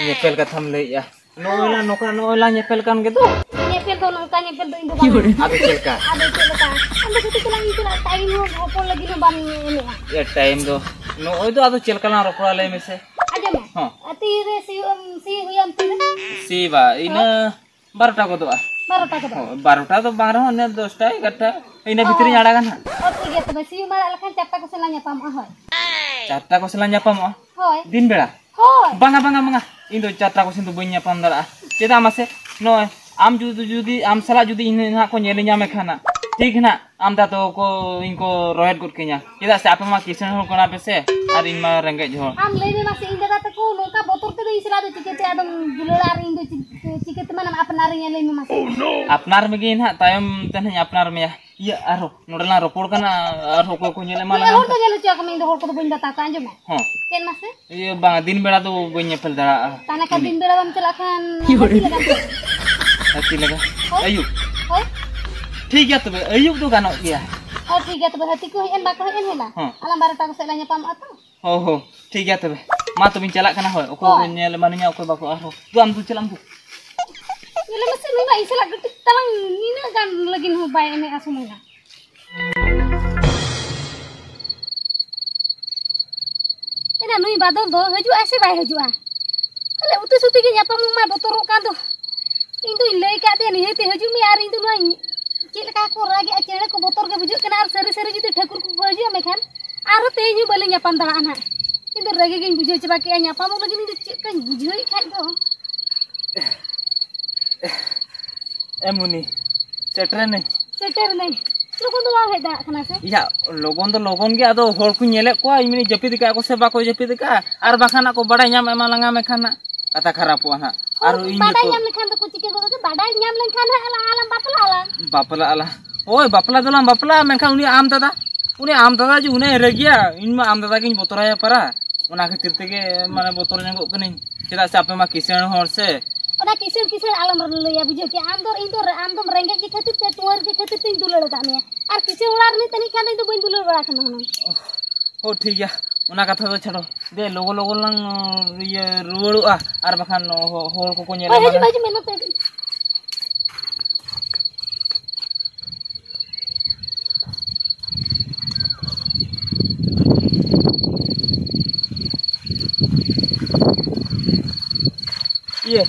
ᱧᱮᱯᱮᱞ ᱠᱟᱛᱷᱟᱢ ᱞᱟᱹᱭᱮᱜᱼᱟ? ᱱᱚᱜᱼᱚᱭ ᱞᱟᱝ ᱱᱚᱝᱠᱟ, ᱱᱚᱜᱼᱚᱭ ᱞᱟᱝ ᱧᱮᱯᱮᱞ ᱠᱟᱱ ᱜᱮ ᱫᱚ᱾ ᱧᱮᱯᱮᱞ ᱫᱚ ᱱᱚᱝᱠᱟ ᱧᱮᱯᱮᱞ ᱫᱚ ᱤᱧ ᱫᱚ ᱵᱟᱝ᱾ ᱟᱫᱚ ᱪᱮᱫ ᱞᱮᱠᱟ? ᱟᱫᱚ ᱪᱮᱫ ᱞᱮᱠᱟ? ᱟᱢ ᱫᱚ ᱠᱟᱹᱴᱤᱡ ᱪᱟᱞᱟᱝ ᱤᱧ ᱥᱟᱞᱟᱜ ᱴᱟᱭᱤᱢ ᱦᱚᱸ ᱨᱚᱯᱚᱲ ᱞᱟᱹᱜᱤᱫ ᱦᱚᱸ ᱵᱟᱢ ᱮᱢᱮᱜᱼᱟ᱾ ᱮ, ᱴᱟᱭᱤᱢ ᱫᱚ ᱱᱚᱜᱼᱚᱭ ᱫᱚ ᱟᱫᱚ ᱪᱮᱫ ᱞᱮᱠᱟ ᱞᱟᱝ ᱨᱚᱯᱚᱲᱟ ᱞᱟᱹᱭ ᱢᱮᱥᱮ? ᱟᱸᱡᱚᱢ ᱢᱮ᱾ ᱦᱚᱸ᱾ ᱟᱨ ᱛᱤᱨᱮ ᱥᱤᱭᱳᱜ ᱮᱢ, ᱥᱤ ᱦᱩᱭᱟᱢ ᱛᱤᱨᱮ? ᱥᱤ ᱵᱟ, ᱤᱱᱟᱹ ᱦᱚᱸ᱾ ᱵᱟᱨᱚᱴᱟ ᱜᱚᱫᱚᱜᱼᱟ᱾ ᱵᱟᱨᱚᱴᱟ ᱠᱚᱫᱚ? ᱦᱳᱭ, ᱵᱟᱨᱚᱴᱟ ᱫᱚ ᱵᱟᱝ ᱨᱮᱦᱚᱸ ᱚᱱᱮ ᱫᱚᱥᱴᱟ ᱮᱜᱟᱨᱚᱴᱟ, ᱤᱱᱟᱹ ᱚ᱾ ᱵᱷᱤᱛᱨᱤᱧ ᱟᱲᱟᱜᱟ ᱱᱟᱦᱟᱜ᱾ ᱚ, ᱴᱷᱤᱠ ᱜᱮᱭᱟ ᱛᱚᱵᱮ, ᱥᱤᱭᱩᱢ ᱟᱲᱟᱜ ᱞᱮᱠᱷᱟᱱ ᱪᱟᱨᱴᱟ ᱠᱚᱥᱮᱫ ᱞᱟᱝ ᱧᱟᱯᱟᱢᱚᱜᱼᱟ, ᱦᱳᱭ᱾ ᱪᱟᱨᱴᱟ ᱠᱚᱥᱮᱫ ᱞᱟᱝ ᱧᱟᱯᱟᱢᱚᱜᱼᱟ? ᱦᱳᱭ᱾ ᱫᱤᱱ ᱵᱮᱲᱟ? ᱦᱳᱭ᱾ ᱵᱟᱝᱟ, ᱵᱟᱝᱟ, ᱵᱟᱝᱟ, ᱤᱧ ᱫᱚ ᱪᱟᱨᱴᱟ ᱠᱚᱥᱮᱫ ᱫᱚ ᱵᱟᱹᱧ ᱧᱟᱯᱟᱢ ᱫᱟᱲᱮᱭᱟᱜᱼᱟ᱾ ᱪᱮᱫᱟᱜ ᱢᱟᱥᱮ? ᱱᱚᱜᱼᱚᱭ ᱟᱢ ᱡᱩᱫᱤ, ᱡᱩᱫᱤ ᱟᱢ ᱥᱟᱞᱟᱜ ᱡᱩᱫᱤ ᱤᱧ ᱱᱟᱦᱟᱜ ᱠᱚ ᱧᱮᱞ ᱧᱟᱢᱮ ᱠᱷᱟᱱ ᱱᱟᱜ, ᱴᱷᱤᱠ ᱱᱟᱜ ᱟᱢ ᱫᱟ ᱛᱟᱠᱚ ᱠᱚ ᱤᱧ ᱠᱚ ᱨᱚᱦᱮᱫ ᱜᱚᱫ ᱠᱟᱹᱧᱟ᱾ ᱪᱮᱫᱟᱜ ᱥᱮ ᱟᱯᱮ ᱢᱟ ᱠᱤᱥᱟᱹᱬ ᱦᱚᱲ ᱠᱟᱱᱟ ᱯᱮ ᱥᱮ, ᱟᱨ ᱤᱧ ᱢᱟ ᱨᱮᱸᱜᱮᱡ ᱦᱚᱲ᱾ ᱟᱢ ᱞᱟᱹᱭ ᱢᱮ ᱢᱟᱥᱮ, ᱤᱧ ᱫᱟᱫᱟ ᱛᱟᱠᱚ ᱱᱚᱝᱠᱟ ᱵᱚᱛᱚᱨ ᱛᱮᱫᱚ ᱤᱧ ᱥᱟᱞᱟᱜ ᱫᱚ ᱪᱤᱠᱟᱹᱛᱮ ᱟᱫᱚᱢ ᱫᱩᱞᱟᱹᱲᱟ ᱟᱨ ᱤᱧ ᱫᱚ ᱪᱤ-, ᱪᱤᱠᱟᱹᱛᱮ ᱢᱟᱱᱮᱢ ᱟᱯᱱᱟᱨᱤᱧᱟ, ᱞᱟᱹᱭ ᱢᱮ ᱢᱟᱥᱮ? ᱟᱯᱱᱟᱨ ᱢᱮᱜᱮ ᱱᱟᱦᱟᱜ, ᱛᱟᱭᱚᱢ ᱛᱮ ᱱᱟᱦᱟᱜ ᱤᱧ ᱟᱯᱱᱟᱨ ᱢᱮᱭᱟ᱾ ᱤᱭᱟᱹ, ᱟᱨᱦᱚᱸ ᱱᱚᱰᱮ ᱞᱟᱝ ᱨᱚᱯᱚᱲ ᱠᱟᱱᱟ, ᱟᱨᱦᱚᱸ ᱚᱠᱚᱭ ᱠᱚ ᱧᱮᱞ ᱮᱢᱟ ᱞᱟᱝ ᱦᱚᱲ ᱠᱟᱱ᱾ ᱫᱚ ᱧᱮᱞ ᱦᱚᱪᱚ ᱟᱠᱚ ᱢᱮ, ᱤᱧ ᱫᱚ ᱦᱚᱲ ᱠᱚᱫᱚ ᱵᱟᱹᱧ ᱵᱟᱛᱟ ᱠᱚᱣᱟ, ᱟᱸᱡᱚᱢ ᱢᱮ᱾ ᱦᱚᱸ᱾ ᱪᱮᱫ ᱢᱟᱥᱮ? ᱤᱭᱟᱹ, ᱵᱟᱝ, ᱫᱤᱱ ᱵᱮᱲᱟ ᱫᱚ ᱵᱟᱹᱧ ᱧᱮᱯᱮᱞ ᱫᱟᱲᱮᱭᱟᱜᱼᱟ᱾ ᱛᱟᱦᱞᱮ ᱠᱷᱟᱱ ᱩᱱᱤ᱾ ᱫᱤᱱ ᱵᱮᱲᱟ ᱵᱟᱢ ᱪᱟᱞᱟᱜ ᱠᱷᱟᱱ ᱦᱟᱹᱛᱤ ᱞᱟᱜᱟᱱ ᱛᱮ᱾ ᱦᱟᱹᱛᱤ ᱞᱟᱜᱟ? ᱦᱳᱭ᱾ ᱟᱹᱭᱩᱵ? ᱦᱳᱭ᱾ ᱴᱷᱤᱠ ᱜᱮᱭᱟ ᱛᱚᱵᱮ, ᱟᱹᱭᱩᱵ ᱫᱚ ᱜᱟᱱᱚᱜ ᱜᱮᱭᱟ᱾ ᱚ, ᱴᱷᱤᱠ ᱜᱮᱭᱟ ᱛᱚᱵᱮ, ᱦᱟᱹᱛᱤ ᱠᱚ ᱦᱮᱡ ᱮᱱ, ᱵᱟᱠᱚ ᱦᱮᱡ ᱮᱱ ᱦᱩᱭᱱᱟ? ᱦᱚᱸ᱾ ᱟᱞᱟᱝ ᱵᱟᱨᱚᱴᱟ ᱠᱚ ᱥᱮᱫ ᱞᱟᱝ ᱧᱟᱯᱟᱢᱚᱜᱼᱟ ᱛᱚ᱾ ᱦᱳ, ᱦᱳ, ᱴᱷᱤᱠ ᱜᱮᱭᱟ ᱛᱚᱵᱮ᱾ ᱢᱟ ᱛᱚᱵᱮᱧ ᱪᱟᱞᱟᱜ ᱠᱟᱱᱟ, ᱦᱳᱭ, ᱚᱠᱚᱭ ᱦᱳᱭ᱾ ᱠᱚ ᱧᱮᱞ ᱮᱢᱟᱱᱤᱧᱟ, ᱚᱠᱚᱭ ᱵᱟᱠᱚ, ᱟᱨᱦᱚᱸ᱾ ᱫᱩ, ᱟᱢ ᱫᱚ ᱪᱟᱞᱟᱜ ᱟᱢ ᱫᱩ᱾ ᱧᱮᱞ ᱢᱮᱥᱮ, ᱱᱩᱭ ᱢᱟ ᱤᱧ ᱥᱟᱞᱟᱜ ᱠᱟᱹᱴᱤᱡ ᱛᱟᱞᱟᱝ ᱱᱤᱱᱟᱹᱜ ᱜᱟᱱ ᱞᱟᱹᱜᱤᱫ ᱦᱚᱸ ᱵᱟᱭ ᱮᱱᱮᱡᱼᱟ ᱥᱚᱢᱚᱭ ᱢᱟ᱾ ᱮᱱᱟ ᱱᱩᱭ ᱵᱟᱫᱚᱞ ᱫᱚ ᱦᱤᱡᱩᱜᱼᱟᱭ ᱥᱮ ᱵᱟᱭ ᱦᱤᱡᱩᱜᱼᱟ? ᱠᱷᱟᱹᱞᱤ ᱩᱛᱤ ᱥᱩᱛᱤ ᱜᱮ ᱧᱟᱯᱟᱢᱚᱜ ᱢᱟᱭ ᱵᱚᱛᱚᱨᱚᱜ ᱠᱟᱱ ᱫᱚ᱾ ᱤᱧ ᱫᱩᱧ ᱞᱟᱹᱭ ᱠᱟᱫ ᱫᱮᱭᱟ ᱱᱤᱦᱟᱹᱛ ᱦᱤᱡᱩᱜ ᱢᱮ, ᱟᱨ ᱤᱧ ᱫᱚ ᱱᱚᱣᱟ ᱪᱮᱫ ᱞᱮᱠᱟ ᱠᱚ ᱨᱟᱜᱮᱜᱼᱟ ᱪᱮᱬᱮ ᱠᱚ, ᱵᱚᱛᱚᱨ ᱜᱮ ᱵᱩᱡᱷᱟᱹᱜ ᱠᱟᱱᱟ᱾ ᱟᱨ ᱥᱟᱹᱨᱤ ᱥᱟᱹᱨᱤ ᱡᱩᱫᱤ ᱴᱷᱟᱹᱠᱩᱨ ᱠᱚᱠᱚ ᱦᱤᱡᱩᱜᱼᱟ ᱢᱮᱠᱷᱟᱱ ᱟᱨᱦᱚᱸ ᱛᱮᱦᱮᱧ ᱦᱚᱸ ᱵᱟᱹᱞᱤᱧ ᱧᱟᱯᱟᱢ ᱫᱟᱲᱮᱭᱟᱜᱼᱟ ᱱᱟᱦᱟᱜ᱾ ᱤᱧ ᱫᱚ ᱨᱟᱹᱜᱤ ᱜᱤᱧ ᱵᱩᱡᱷᱟᱹᱣ ᱪᱟᱵᱟ ᱠᱮᱜᱼᱟ, ᱧᱟᱯᱟᱢᱚᱜ ᱞᱟᱹᱜᱤᱫ ᱤᱧ ᱫᱚ ᱪᱮᱫ ᱞᱮᱠᱟᱧ ᱵᱩᱡᱷᱟᱹᱣᱮᱫ ᱠᱷᱟᱡ ᱫᱚ᱾ ᱮ ᱢᱩᱱᱤ, ᱥᱮᱴᱮᱨᱮᱱᱟᱹᱧ᱾ ᱥᱮᱴᱮᱨ ᱱᱟᱹᱧ᱾ ᱞᱚᱜᱚᱱ ᱫᱚ ᱵᱟᱢ ᱦᱮᱡ ᱫᱟᱲᱮᱭᱟᱜ ᱠᱟᱱᱟ ᱥᱮ? ᱭᱟ, ᱞᱚᱜᱚᱱ ᱫᱚ ᱞᱚᱜᱚᱱ ᱜᱮ, ᱟᱫᱚ ᱦᱚᱲ ᱠᱚᱧ ᱧᱮᱞᱮᱫ ᱠᱚᱣᱟ, ᱤᱧ ᱢᱮᱱᱮᱫ ᱡᱟᱹᱯᱤᱫ ᱟᱠᱟᱫ ᱠᱚ ᱥᱮ ᱵᱟᱠᱚ ᱡᱟᱹᱯᱤᱫ ᱟᱠᱟᱫᱼᱟ, ᱟᱨ ᱵᱟᱠᱷᱟᱱ ᱦᱟᱸᱜ ᱠᱚ ᱵᱟᱲᱟᱭ ᱧᱟᱢ ᱮᱢᱟ ᱞᱟᱝᱟ ᱢᱮᱠᱷᱟᱱ ᱦᱟᱸᱜ ᱠᱟᱛᱷᱟ ᱠᱷᱟᱨᱟᱯᱚᱜᱼᱟ ᱦᱟᱸᱜ᱾ ᱟᱨ ᱦᱚᱲ ᱤᱧ ᱵᱟᱰᱟᱭ ᱱᱤᱛᱚᱜ ᱧᱟᱢ ᱞᱮᱠᱷᱟᱱ ᱫᱚᱠᱚ ᱪᱤᱠᱟᱹ ᱜᱚᱫᱟ? ᱵᱟᱰᱟᱭ ᱧᱟᱢ ᱞᱮᱱᱠᱷᱟᱱ ᱦᱟᱸᱜ ᱟᱞᱟᱝ, ᱟᱞᱟᱝ ᱵᱟᱯᱞᱟᱜ ᱟᱞᱟᱝ᱾ ᱵᱟᱯᱞᱟᱜ ᱟᱞᱟᱝ᱾ ᱦᱳᱭ, ᱵᱟᱯᱞᱟ ᱫᱚᱞᱟᱝ ᱵᱟᱯᱞᱟᱜᱼᱟ, ᱢᱮᱱᱠᱷᱟᱱ ᱩᱱᱤ ᱟᱢ ᱫᱟᱫᱟ, ᱩᱱᱤ ᱟᱢ ᱫᱟᱫᱟ ᱡᱮ ᱩᱱᱟᱹᱜ ᱮ ᱨᱟᱹᱜᱤᱭᱟ, ᱤᱧ ᱢᱟ ᱟᱢ ᱫᱟᱫᱟ ᱜᱤᱧ ᱵᱚᱛᱚᱨᱟᱭᱟ ᱯᱟᱨᱟ᱾ ᱚᱱᱟ ᱠᱷᱟᱹᱛᱤᱨ ᱛᱮᱜᱮ ᱢᱟᱱᱮ ᱵᱚᱛᱚᱨ ᱧᱚᱜᱚᱜ ᱠᱟᱹᱱᱟᱹᱧ᱾ ᱪᱮᱫᱟᱜ ᱥᱮ ᱟᱯᱮ ᱢᱟ ᱠᱤᱥᱟᱹᱬ ᱦᱚᱲ ᱥᱮ᱾ ᱚᱱᱟ ᱠᱤᱥᱟᱹᱬ ᱠᱤᱥᱟᱹᱬ ᱟᱞᱚᱢ ᱞᱟᱹᱭᱟ, ᱵᱩᱡᱷᱟᱹᱣ ᱠᱮᱜᱼᱟ? ᱟᱢ ᱫᱚ, ᱤᱧ ᱫᱚ, ᱟᱢ ᱫᱚᱢ ᱨᱮᱸᱜᱮᱡ ᱜᱮ ᱠᱷᱟᱹᱛᱤᱨ ᱛᱮ, ᱴᱩᱣᱟᱹᱨ ᱜᱮ ᱠᱷᱟᱹᱛᱤᱨ ᱛᱮᱧ ᱫᱩᱞᱟᱹᱲ ᱟᱠᱟᱫ ᱢᱮᱭᱟ᱾ ᱟᱨ ᱠᱤᱥᱟᱹᱬ ᱚᱲᱟᱜ ᱨᱤᱱᱤᱡ ᱛᱟᱹᱱᱤᱡ ᱠᱷᱟᱱ ᱫᱚ ᱤᱧ ᱫᱚ ᱵᱟᱹᱧ ᱫᱩᱞᱟᱹᱲ ᱵᱟᱲᱟ ᱠᱟᱢᱟ ᱦᱩᱱᱟᱹᱝ᱾ ᱦᱳ, ᱴᱷᱤᱠ ᱜᱮᱭᱟ, ᱚᱱᱟ ᱠᱟᱛᱷᱟ ᱫᱚ ᱪᱷᱟᱰᱚ᱾ ᱫᱮ, ᱞᱚᱜᱚ ᱞᱚᱜᱚ ᱞᱟᱝ, ᱤᱭᱟᱹ, ᱨᱩᱣᱟᱹᱲᱚᱜᱼᱟ, ᱟᱨ ᱵᱟᱠᱷᱟᱱ ᱦᱚ-, ᱦᱚᱲ ᱠᱚᱠᱚ ᱧᱮᱞ ᱦᱳᱭ, ᱮᱢᱟ ᱦᱤᱡᱩᱜ ᱢᱮ, ᱞᱟᱝ᱾ ᱦᱤᱡᱩᱜ ᱢᱮ, ᱱᱚᱛᱮ ᱦᱤᱡᱩᱜ ᱢᱮ᱾ ᱤᱭᱟᱹ,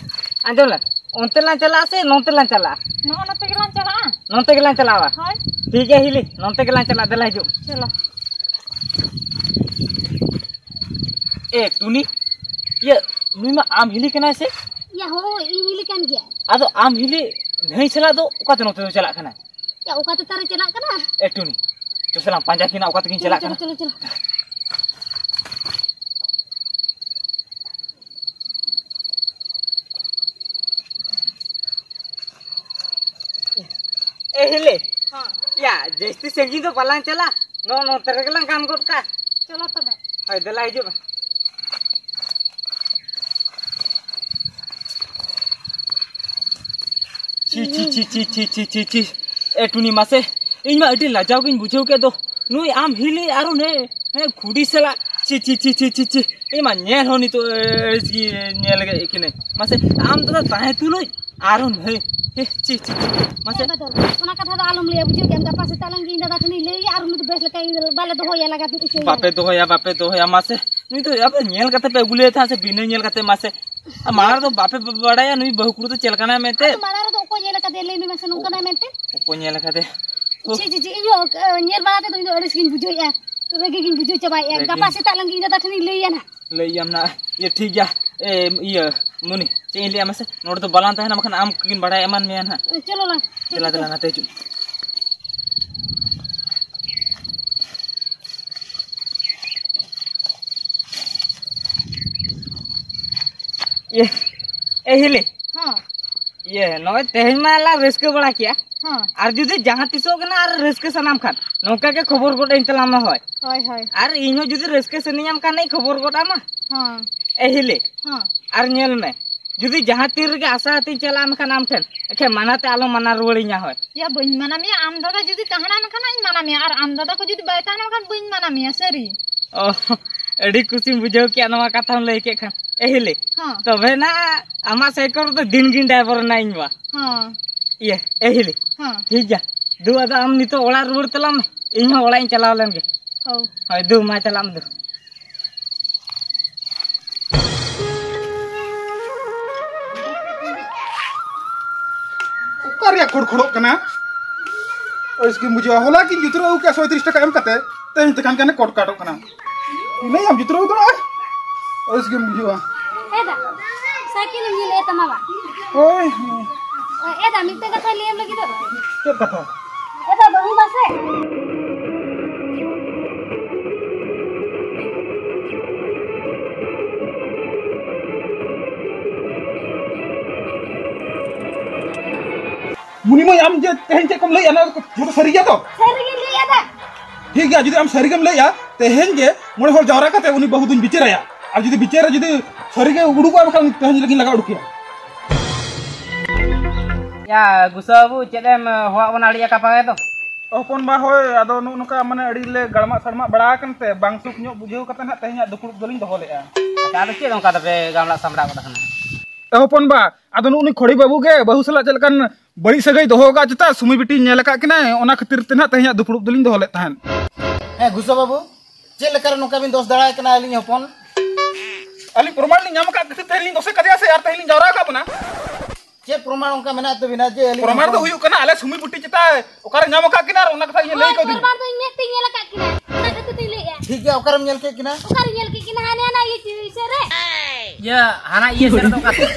ᱟᱸᱡᱚᱢ ᱞᱮ᱾ ᱚᱱᱛᱮ ᱞᱟᱝ ᱪᱟᱞᱟᱜᱼᱟ ᱥᱮ ᱱᱚᱱᱛᱮ ᱞᱟᱝ ᱪᱟᱞᱟᱜᱼᱟ? ᱱᱚᱜᱼᱚ ᱱᱚᱛᱮ ᱜᱮᱞᱟᱝ ᱪᱟᱞᱟᱜᱼᱟ᱾ ᱱᱚᱱᱛᱮ ᱜᱮᱞᱟᱝ ᱪᱟᱞᱟᱜᱼᱟ᱾ ᱦᱳᱭ᱾ ᱴᱷᱤᱠ ᱜᱮᱭᱟ ᱦᱤᱞᱤ, ᱱᱚᱱᱛᱮ ᱜᱮᱞᱟᱝ ᱪᱟᱞᱟᱜᱼᱟ, ᱫᱮᱞᱟ ᱦᱤᱡᱩᱜ᱾ ᱪᱚᱞᱚ᱾ ᱮ ᱴᱩᱱᱤ, ᱤᱭᱟᱹ, ᱱᱩᱭ ᱢᱟ ᱟᱢ ᱦᱤᱞᱤ ᱠᱟᱱᱟᱭ ᱥᱮ? ᱭᱟ ᱦᱳᱭ, ᱤᱧ ᱦᱤᱞᱤ ᱠᱟᱱ ᱜᱮᱭᱟ᱾ ᱟᱫᱚ ᱟᱢ ᱦᱤᱞᱤ ᱱᱟᱹᱭ ᱥᱟᱞᱟᱜ ᱫᱚ ᱚᱠᱟᱛᱮ ᱱᱚᱛᱮ ᱫᱚ ᱪᱟᱞᱟᱜ ᱠᱟᱱᱟ? ᱭᱟ, ᱚᱠᱟ ᱛᱮ ᱛᱟᱨᱮ ᱪᱟᱞᱟᱜ ᱠᱟᱱᱟ? ᱮ ᱴᱩᱱᱤ, ᱪᱚ ᱥᱮ ᱞᱟᱝ ᱯᱟᱸᱡᱟ ᱠᱤᱱᱟ ᱚᱠᱟ ᱛᱮᱠᱤᱱ ᱪᱚᱞᱚ, ᱪᱟᱞᱟᱜ ᱪᱚᱞᱚ, ᱠᱟᱱᱟ᱾ ᱪᱚᱞᱚ, ᱪᱚᱞᱚ᱾ ᱮ ᱦᱤᱞᱤ᱾ ᱦᱚᱸ᱾ ᱭᱟ, ᱡᱟᱹᱥᱛᱤ ᱥᱟᱺᱜᱤᱧ ᱫᱚ ᱵᱟᱞᱟᱝ ᱪᱟᱞᱟᱜ, ᱱᱚᱜᱼᱚ ᱱᱚᱛᱮ ᱨᱮᱜᱮ ᱞᱟᱝ ᱜᱟᱱ ᱜᱚᱫ ᱠᱟᱜᱼᱟ᱾ ᱪᱚᱞᱚ ᱛᱚᱵᱮ᱾ ᱦᱳᱭ, ᱫᱮᱞᱟ ᱦᱤᱡᱩᱜ ᱢᱮ᱾ ᱪᱷᱤ, ᱪᱷᱤ, ᱪᱷᱤ᱾ ᱮ ᱴᱩᱱᱤ, ᱢᱟᱥᱮ, ᱤᱧ ᱢᱟ ᱟᱹᱰᱤ ᱞᱟᱡᱟᱣ ᱜᱤᱧ ᱵᱩᱡᱷᱟᱹᱣ ᱠᱮᱫ ᱫᱚ᱾ ᱱᱩᱭ ᱟᱢ ᱦᱤᱞᱤ ᱟᱨ ᱩᱱᱤ, ᱦᱮᱸ, ᱠᱷᱩᱰᱤ ᱥᱟᱞᱟᱜ᱾ ᱪᱷᱤ, ᱪᱷᱤ, ᱪᱷᱤ᱾ ᱤᱧ ᱢᱟ ᱧᱮᱞ ᱦᱚᱸ ᱱᱤᱛᱚᱜ ᱟᱹᱲᱤᱥ ᱜᱮ ᱧᱮᱞ ᱠᱮᱫ ᱠᱤᱱᱟᱹᱧ᱾ ᱢᱟᱥᱮ, ᱟᱢ ᱫᱟᱫᱟ ᱛᱟᱦᱮᱸ ᱛᱩᱞᱩᱡ ᱟᱨᱦᱚᱸ ᱱᱟᱹᱭ᱾ ᱦᱮ, ᱪᱷᱤ, ᱪᱷᱤ, ᱪᱷᱤ᱾ ᱢᱟᱥᱮ᱾ ᱦᱮᱸ ᱵᱟᱫᱚᱞ, ᱚᱱᱟ ᱠᱟᱛᱷᱟ ᱫᱚ ᱟᱞᱚᱢ ᱞᱟᱹᱭᱟ, ᱵᱩᱡᱷᱟᱹᱣ ᱠᱮᱫᱟᱢ? ᱜᱟᱯᱟ ᱥᱮᱛᱟᱜ ᱞᱮᱱ ᱜᱮ ᱤᱧ ᱫᱟᱫᱟ ᱴᱷᱮᱱᱤᱧ ᱞᱟᱹᱭᱟ ᱟᱨ ᱩᱱᱤ ᱫᱚ ᱵᱮᱥ ᱞᱮᱠᱟ ᱤᱧ ᱵᱟᱞᱮ ᱫᱚᱦᱚᱭᱟ, ᱞᱟᱜᱟ ᱤᱠᱟᱹᱭᱟ᱾ ᱵᱟᱯᱮ ᱫᱚᱦᱚᱭᱟ, ᱵᱟᱯᱮ ᱫᱚᱦᱚᱭᱟ᱾ ᱢᱟᱥᱮ, ᱱᱩᱭ ᱫᱚ ᱟᱯᱮ ᱧᱮᱞ ᱠᱟᱛᱮ ᱯᱮ ᱟᱹᱜᱩ ᱞᱮᱫᱮ ᱛᱟᱦᱮᱸᱫ ᱥᱮ ᱵᱤᱱᱟᱹ ᱧᱮᱞ ᱠᱟᱛᱮ? ᱢᱟᱥᱮ, ᱟᱨ ᱢᱟᱲᱟᱝ ᱨᱮᱫᱚ ᱵᱟᱯᱮ ᱵᱟᱲᱟᱭᱟ ᱱᱩᱭ ᱵᱟᱹᱦᱩ ᱠᱩᱲᱤ ᱫᱚ ᱪᱮᱫ ᱞᱮᱠᱟᱱᱟᱭ ᱢᱮᱱᱛᱮ? ᱟᱫᱚ ᱢᱟᱲᱟᱝ ᱨᱮᱫᱚ ᱚᱠᱚᱭ ᱧᱮᱞ ᱟᱠᱟᱫᱮᱭᱟ ᱞᱟᱹᱭ ᱢᱮ ᱢᱟᱥᱮ, ᱱᱚᱝᱠᱟᱱᱟᱭ ᱢᱮᱱᱛᱮ? ᱚᱠᱚᱭ ᱧᱮᱞ ᱟᱠᱟᱫᱮ? ᱦᱳ᱾ ᱪᱷᱤ, ᱪᱷᱤ, ᱪᱷᱤ, ᱤᱧ ᱦᱚᱸ, ᱧᱮᱞ ᱵᱟᱲᱟ ᱛᱮᱫᱚ ᱤᱧ ᱫᱚ ᱟᱹᱲᱤᱥ ᱜᱤᱧ ᱵᱩᱡᱷᱟᱹᱣᱮᱫᱼᱟ, ᱨᱟᱹᱜᱤ ᱜᱤᱧ ᱵᱩᱡᱷᱟᱹᱣ ᱪᱟᱵᱟᱭᱮᱫᱼᱟ᱾ ᱨᱟᱹᱜᱤ᱾ ᱜᱟᱯᱟ ᱥᱮᱛᱟᱜ ᱞᱮᱱ ᱜᱮ ᱤᱧ ᱫᱟᱫᱟ ᱴᱷᱮᱱᱤᱧ ᱞᱟᱹᱭᱟ ᱱᱟᱦᱟᱜ᱾ ᱞᱟᱹᱭ ᱟᱢ ᱱᱟᱦᱟᱜ᱾ ᱤᱭᱟᱹ, ᱴᱷᱤᱠ ᱜᱮᱭᱟ᱾ ᱮ, ᱤᱭᱟᱹ, ᱢᱩᱱᱤ, ᱪᱮᱫ ᱤᱧ ᱞᱟᱹᱭᱟ ᱢᱟᱥᱮ? ᱱᱚᱰᱮ ᱫᱚ ᱵᱟᱞᱟᱝ ᱛᱟᱦᱮᱱᱟ, ᱵᱟᱠᱷᱟᱱ ᱟᱢ ᱠᱤᱱ ᱵᱟᱲᱟᱭ ᱮᱢᱟᱱ ᱢᱮᱭᱟ ᱱᱟᱦᱟᱜ᱾ ᱪᱚᱞᱚ ᱞᱟᱝ᱾ ᱫᱮᱞᱟ, ᱫᱮᱞᱟ, ᱱᱟᱛᱮ ᱦᱤᱡᱩᱜ᱾ ᱤᱭᱟᱹ, ᱮ ᱦᱤᱞᱤ᱾ ᱦᱚᱸ᱾ ᱤᱭᱟᱹ, ᱱᱚᱜᱼᱚᱭ ᱛᱮᱦᱮᱧ ᱢᱟ ᱞᱟᱝ ᱨᱟᱹᱥᱠᱟᱹ ᱵᱟᱲᱟ ᱠᱮᱜᱼᱟ᱾ ᱦᱚᱸ᱾ ᱟᱨ ᱡᱩᱫᱤ ᱡᱟᱦᱟᱸ ᱛᱤᱥᱚᱜ ᱜᱮ ᱱᱟᱜ ᱟᱨ ᱨᱟᱹᱥᱠᱟᱹ ᱥᱟᱱᱟᱢ ᱠᱷᱟᱱ, ᱱᱚᱝᱠᱟ ᱜᱮ ᱠᱷᱚᱵᱚᱨ ᱜᱚᱫ ᱟᱹᱧ ᱛᱟᱞᱟᱝ ᱢᱮ, ᱦᱳᱭ᱾ ᱦᱳᱭ, ᱦᱳᱭ᱾ ᱟᱨ ᱤᱧ ᱦᱚᱸ ᱡᱩᱫᱤ ᱨᱟᱹᱥᱠᱟᱹ ᱥᱟᱱᱟᱧᱟᱢ ᱠᱷᱟᱱ, ᱤᱧ ᱠᱷᱚᱵᱚᱨ ᱜᱚᱫ ᱟᱢᱟ᱾ ᱦᱚᱸ᱾ ᱮ ᱦᱤᱞᱤ᱾ ᱦᱚᱸ᱾ ᱟᱨ ᱧᱮᱞ ᱢᱮ, ᱡᱩᱫᱤ ᱡᱟᱦᱟᱸ ᱛᱤᱱ ᱨᱮᱜᱮ ᱟᱥᱟ ᱟᱛᱮᱧ ᱪᱟᱞᱟᱜᱼᱟ ᱢᱮᱱᱠᱷᱟᱱ ᱟᱢ ᱴᱷᱮᱱ, ᱮᱠᱷᱮ ᱢᱟᱱᱟ ᱛᱮ ᱟᱞᱚᱢ ᱢᱟᱱᱟ ᱨᱩᱣᱟᱹᱲᱤᱧᱟ, ᱦᱳᱭ᱾ ᱭᱟ, ᱵᱟᱹᱧ ᱢᱟᱱᱟ ᱢᱮᱭᱟ, ᱟᱢ ᱫᱟᱫᱟ ᱡᱩᱫᱤ ᱛᱟᱦᱮᱱᱟ ᱢᱮᱱᱠᱷᱟᱱ ᱤᱧ ᱢᱟᱱᱟ ᱢᱮᱭᱟ, ᱟᱨ ᱟᱢ ᱫᱟᱫᱟ ᱠᱚ ᱡᱩᱫᱤ ᱵᱟᱭ ᱛᱟᱦᱮᱱᱟ ᱢᱮᱱᱠᱷᱟᱱ ᱵᱟᱹᱧ ᱢᱟᱱᱟ ᱢᱮᱭᱟ, ᱥᱟᱹᱨᱤ᱾ ᱚ, ᱟᱹᱰᱤ ᱠᱩᱥᱤᱧ ᱵᱩᱡᱷᱟᱹᱣ ᱠᱮᱜᱼᱟ ᱱᱚᱣᱟ ᱠᱟᱛᱷᱟᱢ ᱞᱟᱹᱭ ᱠᱮᱫ ᱠᱷᱟᱱ᱾ ᱮ ᱦᱤᱞᱤ, ᱦᱚᱸ᱾ ᱛᱚᱵᱮ ᱱᱟ ᱟᱢᱟᱜ ᱥᱟᱭᱠᱮᱞ ᱨᱮᱫᱚ ᱫᱤᱱ ᱜᱤᱧ ᱰᱟᱭᱵᱚᱨ ᱱᱟ ᱤᱧ ᱢᱟ᱾ ᱦᱚᱸ᱾ ᱤᱭᱟᱹ, ᱮ ᱦᱤᱞᱤ, ᱦᱚᱸ᱾ ᱴᱷᱤᱠ ᱜᱮᱭᱟ᱾ ᱫᱩ, ᱟᱫᱚ ᱟᱢ ᱱᱤᱛᱚᱜ ᱚᱲᱟᱜ ᱨᱩᱣᱟᱹᱲ ᱛᱟᱞᱟᱝ ᱢᱮ, ᱤᱧ ᱦᱚᱸ ᱚᱲᱟᱜ ᱤᱧ ᱪᱟᱞᱟᱣ ᱞᱮᱱ ᱜᱮ᱾ ᱦᱳᱭ᱾ ᱦᱳᱭ, ᱫᱩ, ᱢᱟ ᱪᱟᱞᱟᱜ ᱢᱮ ᱫᱩ᱾ ᱨᱮᱭᱟᱜ ᱠᱷᱚᱲ ᱠᱷᱚᱲᱚᱜ ᱠᱟᱱᱟ᱾ ᱟᱹᱲᱤᱥ ᱜᱮᱢ ᱵᱩᱡᱷᱟᱹᱣᱟ᱾ ᱦᱚᱞᱟ ᱠᱤᱱ ᱡᱩᱛᱨᱟᱹᱣ ᱠᱮᱫᱼᱟ ᱥᱚᱭᱛᱨᱤᱥ ᱴᱟᱠᱟ ᱮᱢ ᱠᱟᱛᱮ, ᱛᱮᱦᱮᱧ ᱛᱮᱠᱷᱟᱱ ᱠᱟᱱᱮ ᱠᱚᱴ ᱠᱟᱴᱚᱜ ᱠᱟᱱᱟ᱾ ᱤᱱᱟᱹᱭᱟᱢ ᱡᱩᱛᱨᱟᱹᱣ ᱫᱚ ᱟᱨ ᱟᱹᱲᱤᱥ ᱜᱮᱢ ᱵᱩᱡᱷᱟᱹᱣᱟ᱾ ᱮ ᱫᱟ, ᱥᱟᱭᱠᱮᱞ ᱮᱢ ᱧᱮᱞ ᱮᱫ ᱛᱟᱢᱟ ᱵᱟ? ᱦᱳᱭ᱾ ᱮ ᱫᱟ, ᱢᱤᱫᱴᱮᱱ ᱠᱟᱛᱷᱟ ᱞᱟᱹᱭ ᱮᱢ ᱞᱟᱹᱜᱤᱫ ᱫᱚ᱾ ᱪᱮᱫ ᱠᱟᱛᱷᱟ? ᱮ ᱫᱟ, ᱵᱟᱹᱦᱩ ᱢᱟᱥᱮ᱾ ᱢᱩᱱᱤ ᱢᱟᱹᱭ, ᱟᱢ ᱡᱮ ᱛᱮᱦᱮᱧ ᱪᱮᱫ ᱠᱚᱢ ᱞᱟᱹᱭᱮᱜᱼᱟ, ᱱᱚᱣᱟ ᱫᱚ ᱡᱚᱛᱚ ᱥᱟᱹᱨᱤ ᱜᱮᱭᱟ ᱛᱚ? ᱥᱟᱹᱨᱤ ᱜᱤᱧ ᱞᱟᱹᱭᱮᱜᱼᱟ ᱫᱟ᱾ ᱴᱷᱤᱠ ᱜᱮᱭᱟ, ᱡᱩᱫᱤ ᱟᱢ ᱥᱟᱹᱨᱤ ᱜᱮᱢ ᱞᱟᱹᱭᱮᱜᱼᱟ, ᱛᱮᱦᱮᱧ ᱜᱮ ᱢᱚᱬᱮ ᱦᱚᱲ ᱡᱟᱣᱨᱟ ᱠᱟᱛᱮ ᱩᱱᱤ ᱵᱟᱹᱦᱩ ᱫᱩᱧ ᱵᱤᱪᱟᱹᱨᱟᱭᱟ᱾ ᱟᱨ ᱡᱩᱫᱤ ᱵᱤᱪᱟᱹᱨ ᱨᱮ ᱡᱩᱫᱤ ᱥᱟᱹᱨᱤ ᱜᱮ ᱩᱰᱩᱠᱚᱜᱼᱟ, ᱵᱟᱠᱷᱟᱱ ᱛᱮᱦᱮᱧ ᱞᱟᱹᱜᱤᱫ ᱞᱟᱜᱟ ᱩᱰᱩᱠᱮᱭᱟ᱾ ᱭᱟ ᱜᱩᱥᱟᱹ ᱵᱟᱹᱵᱩ, ᱪᱮᱫ ᱮᱢ ᱦᱚᱦᱚᱣᱟᱜ ᱵᱚᱱᱟ ᱟᱹᱰᱤ ᱟᱠᱟᱯᱟᱜᱮ ᱫᱚ? ᱦᱚᱯᱚᱱ ᱵᱟ, ᱦᱳᱭ, ᱟᱫᱚ ᱱᱚᱜᱼᱚ ᱱᱚᱝᱠᱟ ᱢᱟᱱᱮ ᱟᱹᱰᱤ ᱞᱮ ᱜᱟᱲᱢᱟᱜ ᱥᱟᱲᱢᱟᱜ ᱵᱟᱲᱟ ᱟᱠᱟᱱ ᱛᱮ ᱵᱟᱝ ᱥᱩᱠ ᱧᱚᱜ ᱵᱩᱡᱷᱟᱹᱣ ᱠᱟᱛᱮ ᱱᱟᱦᱟᱜ ᱛᱮᱦᱮᱧᱟᱜ ᱫᱩᱯᱲᱩᱵ ᱫᱚᱞᱤᱧ ᱫᱚᱦᱚ ᱞᱮᱫᱼᱟ᱾ ᱟᱪᱪᱷᱟ, ᱟᱫᱚ ᱪᱮᱫ ᱚᱱᱠᱟ ᱫᱚᱯᱮ ᱜᱟᱢᱞᱟ ᱥᱟᱢᱵᱲᱟᱣ ᱜᱚᱫ ᱟᱠᱟᱱᱟ? ᱮ ᱦᱚᱯᱚᱱ ᱵᱟ, ᱟᱫᱚ ᱱᱩᱜᱼᱩ ᱱᱩᱭ ᱠᱷᱚᱲᱤ ᱵᱟᱹᱵᱩ ᱜᱮ ᱵᱟᱹᱦᱩ ᱥᱟᱞᱟᱜ ᱪᱮᱫ ᱞᱮᱠᱟᱱ ᱵᱟᱹᱲᱤᱡ ᱥᱟᱹᱜᱟᱹᱭ ᱫᱚᱦᱚ ᱟᱠᱟᱫ ᱪᱮᱛᱟ, ᱥᱩᱢᱤ ᱵᱤᱴᱤ ᱧᱮᱞ ᱟᱠᱟᱫ ᱠᱤᱱᱟᱭ, ᱚᱱᱟ ᱠᱷᱟᱹᱛᱤᱨ ᱛᱮ ᱱᱟᱦᱟᱜ ᱛᱮᱦᱮᱧᱟᱜ ᱫᱩᱯᱲᱩᱵ ᱫᱚᱞᱤᱧ ᱫᱚᱦᱚ ᱞᱮᱫ ᱛᱟᱦᱮᱸᱫ᱾ ᱦᱮᱸ ᱜᱩᱥᱟᱹ ᱵᱟᱹᱵᱩ, ᱪᱮᱫ ᱞᱮᱠᱟᱨᱮ ᱱᱚᱝᱠᱟ ᱵᱤᱱ ᱫᱳᱥ ᱫᱟᱲᱟᱭ ᱠᱟᱱᱟ ᱟᱹᱞᱤᱧ ᱦᱚᱯᱚᱱ? ᱟᱹᱞᱤᱧ ᱯᱨᱚᱢᱟᱱ ᱞᱤᱧ ᱧᱟᱢ ᱟᱠᱟᱫ ᱠᱷᱟᱹᱛᱤᱨ ᱛᱮ ᱞᱤᱧ ᱫᱳᱥᱮ ᱠᱟᱫᱮᱭᱟ ᱥᱮ ᱟᱨ ᱛᱮᱦᱮᱧ ᱞᱤᱧ ᱡᱟᱣᱨᱟ ᱟᱠᱟᱫ ᱵᱚᱱᱟ? ᱪᱮᱫ ᱯᱨᱚᱢᱟᱱ ᱚᱱᱠᱟ ᱢᱮᱱᱟᱜ ᱛᱟᱹᱵᱤᱱᱟ ᱡᱮ ᱟᱹᱞᱤᱧ ᱯᱨᱚᱢᱟᱱ ᱫᱚ ᱦᱚᱯᱚᱱ? ᱦᱩᱭᱩᱜ ᱠᱟᱱᱟ, ᱟᱞᱮ ᱥᱩᱢᱤ ᱵᱩᱴᱤ ᱪᱮᱛᱟ ᱚᱠᱟᱨᱮ ᱧᱟᱢ ᱟᱠᱟᱫ ᱠᱤᱱᱟ ᱟᱨ ᱚᱱᱟ ᱠᱟᱛᱷᱟ ᱤᱧ ᱞᱟᱹᱭ ᱦᱳᱭ, ᱠᱟᱹᱫᱤᱧᱟ᱾ ᱯᱨᱚᱢᱟᱱ ᱫᱚ ᱤᱧ ᱢᱮᱫ ᱛᱮᱧ ᱧᱮᱞ ᱟᱠᱟᱫ ᱠᱤᱱᱟ, ᱚᱱᱟ ᱠᱷᱟᱹᱛᱤᱨ ᱛᱤᱧ ᱞᱟᱹᱭᱮᱫᱼᱟ᱾ ᱴᱷᱤᱠ ᱜᱮᱭᱟ, ᱚᱠᱟᱨᱮᱢ ᱧᱮᱞ ᱠᱮᱫ ᱠᱤᱱᱟ? ᱚᱠᱟᱨᱮᱧ ᱧᱮᱞ ᱠᱮᱫ ᱠᱤᱱᱟ? ᱦᱟᱱᱮ ᱦᱟᱱᱟ ᱤᱭᱟᱹ ᱪᱤ-, ᱥᱮᱫ ᱨᱮ᱾ ᱤᱭᱟᱹ, ᱦᱟᱱᱟ ᱤᱭᱟᱹ ᱥᱮᱫ ᱨᱮᱫᱚ ᱚᱠᱟ ᱥᱮᱫ?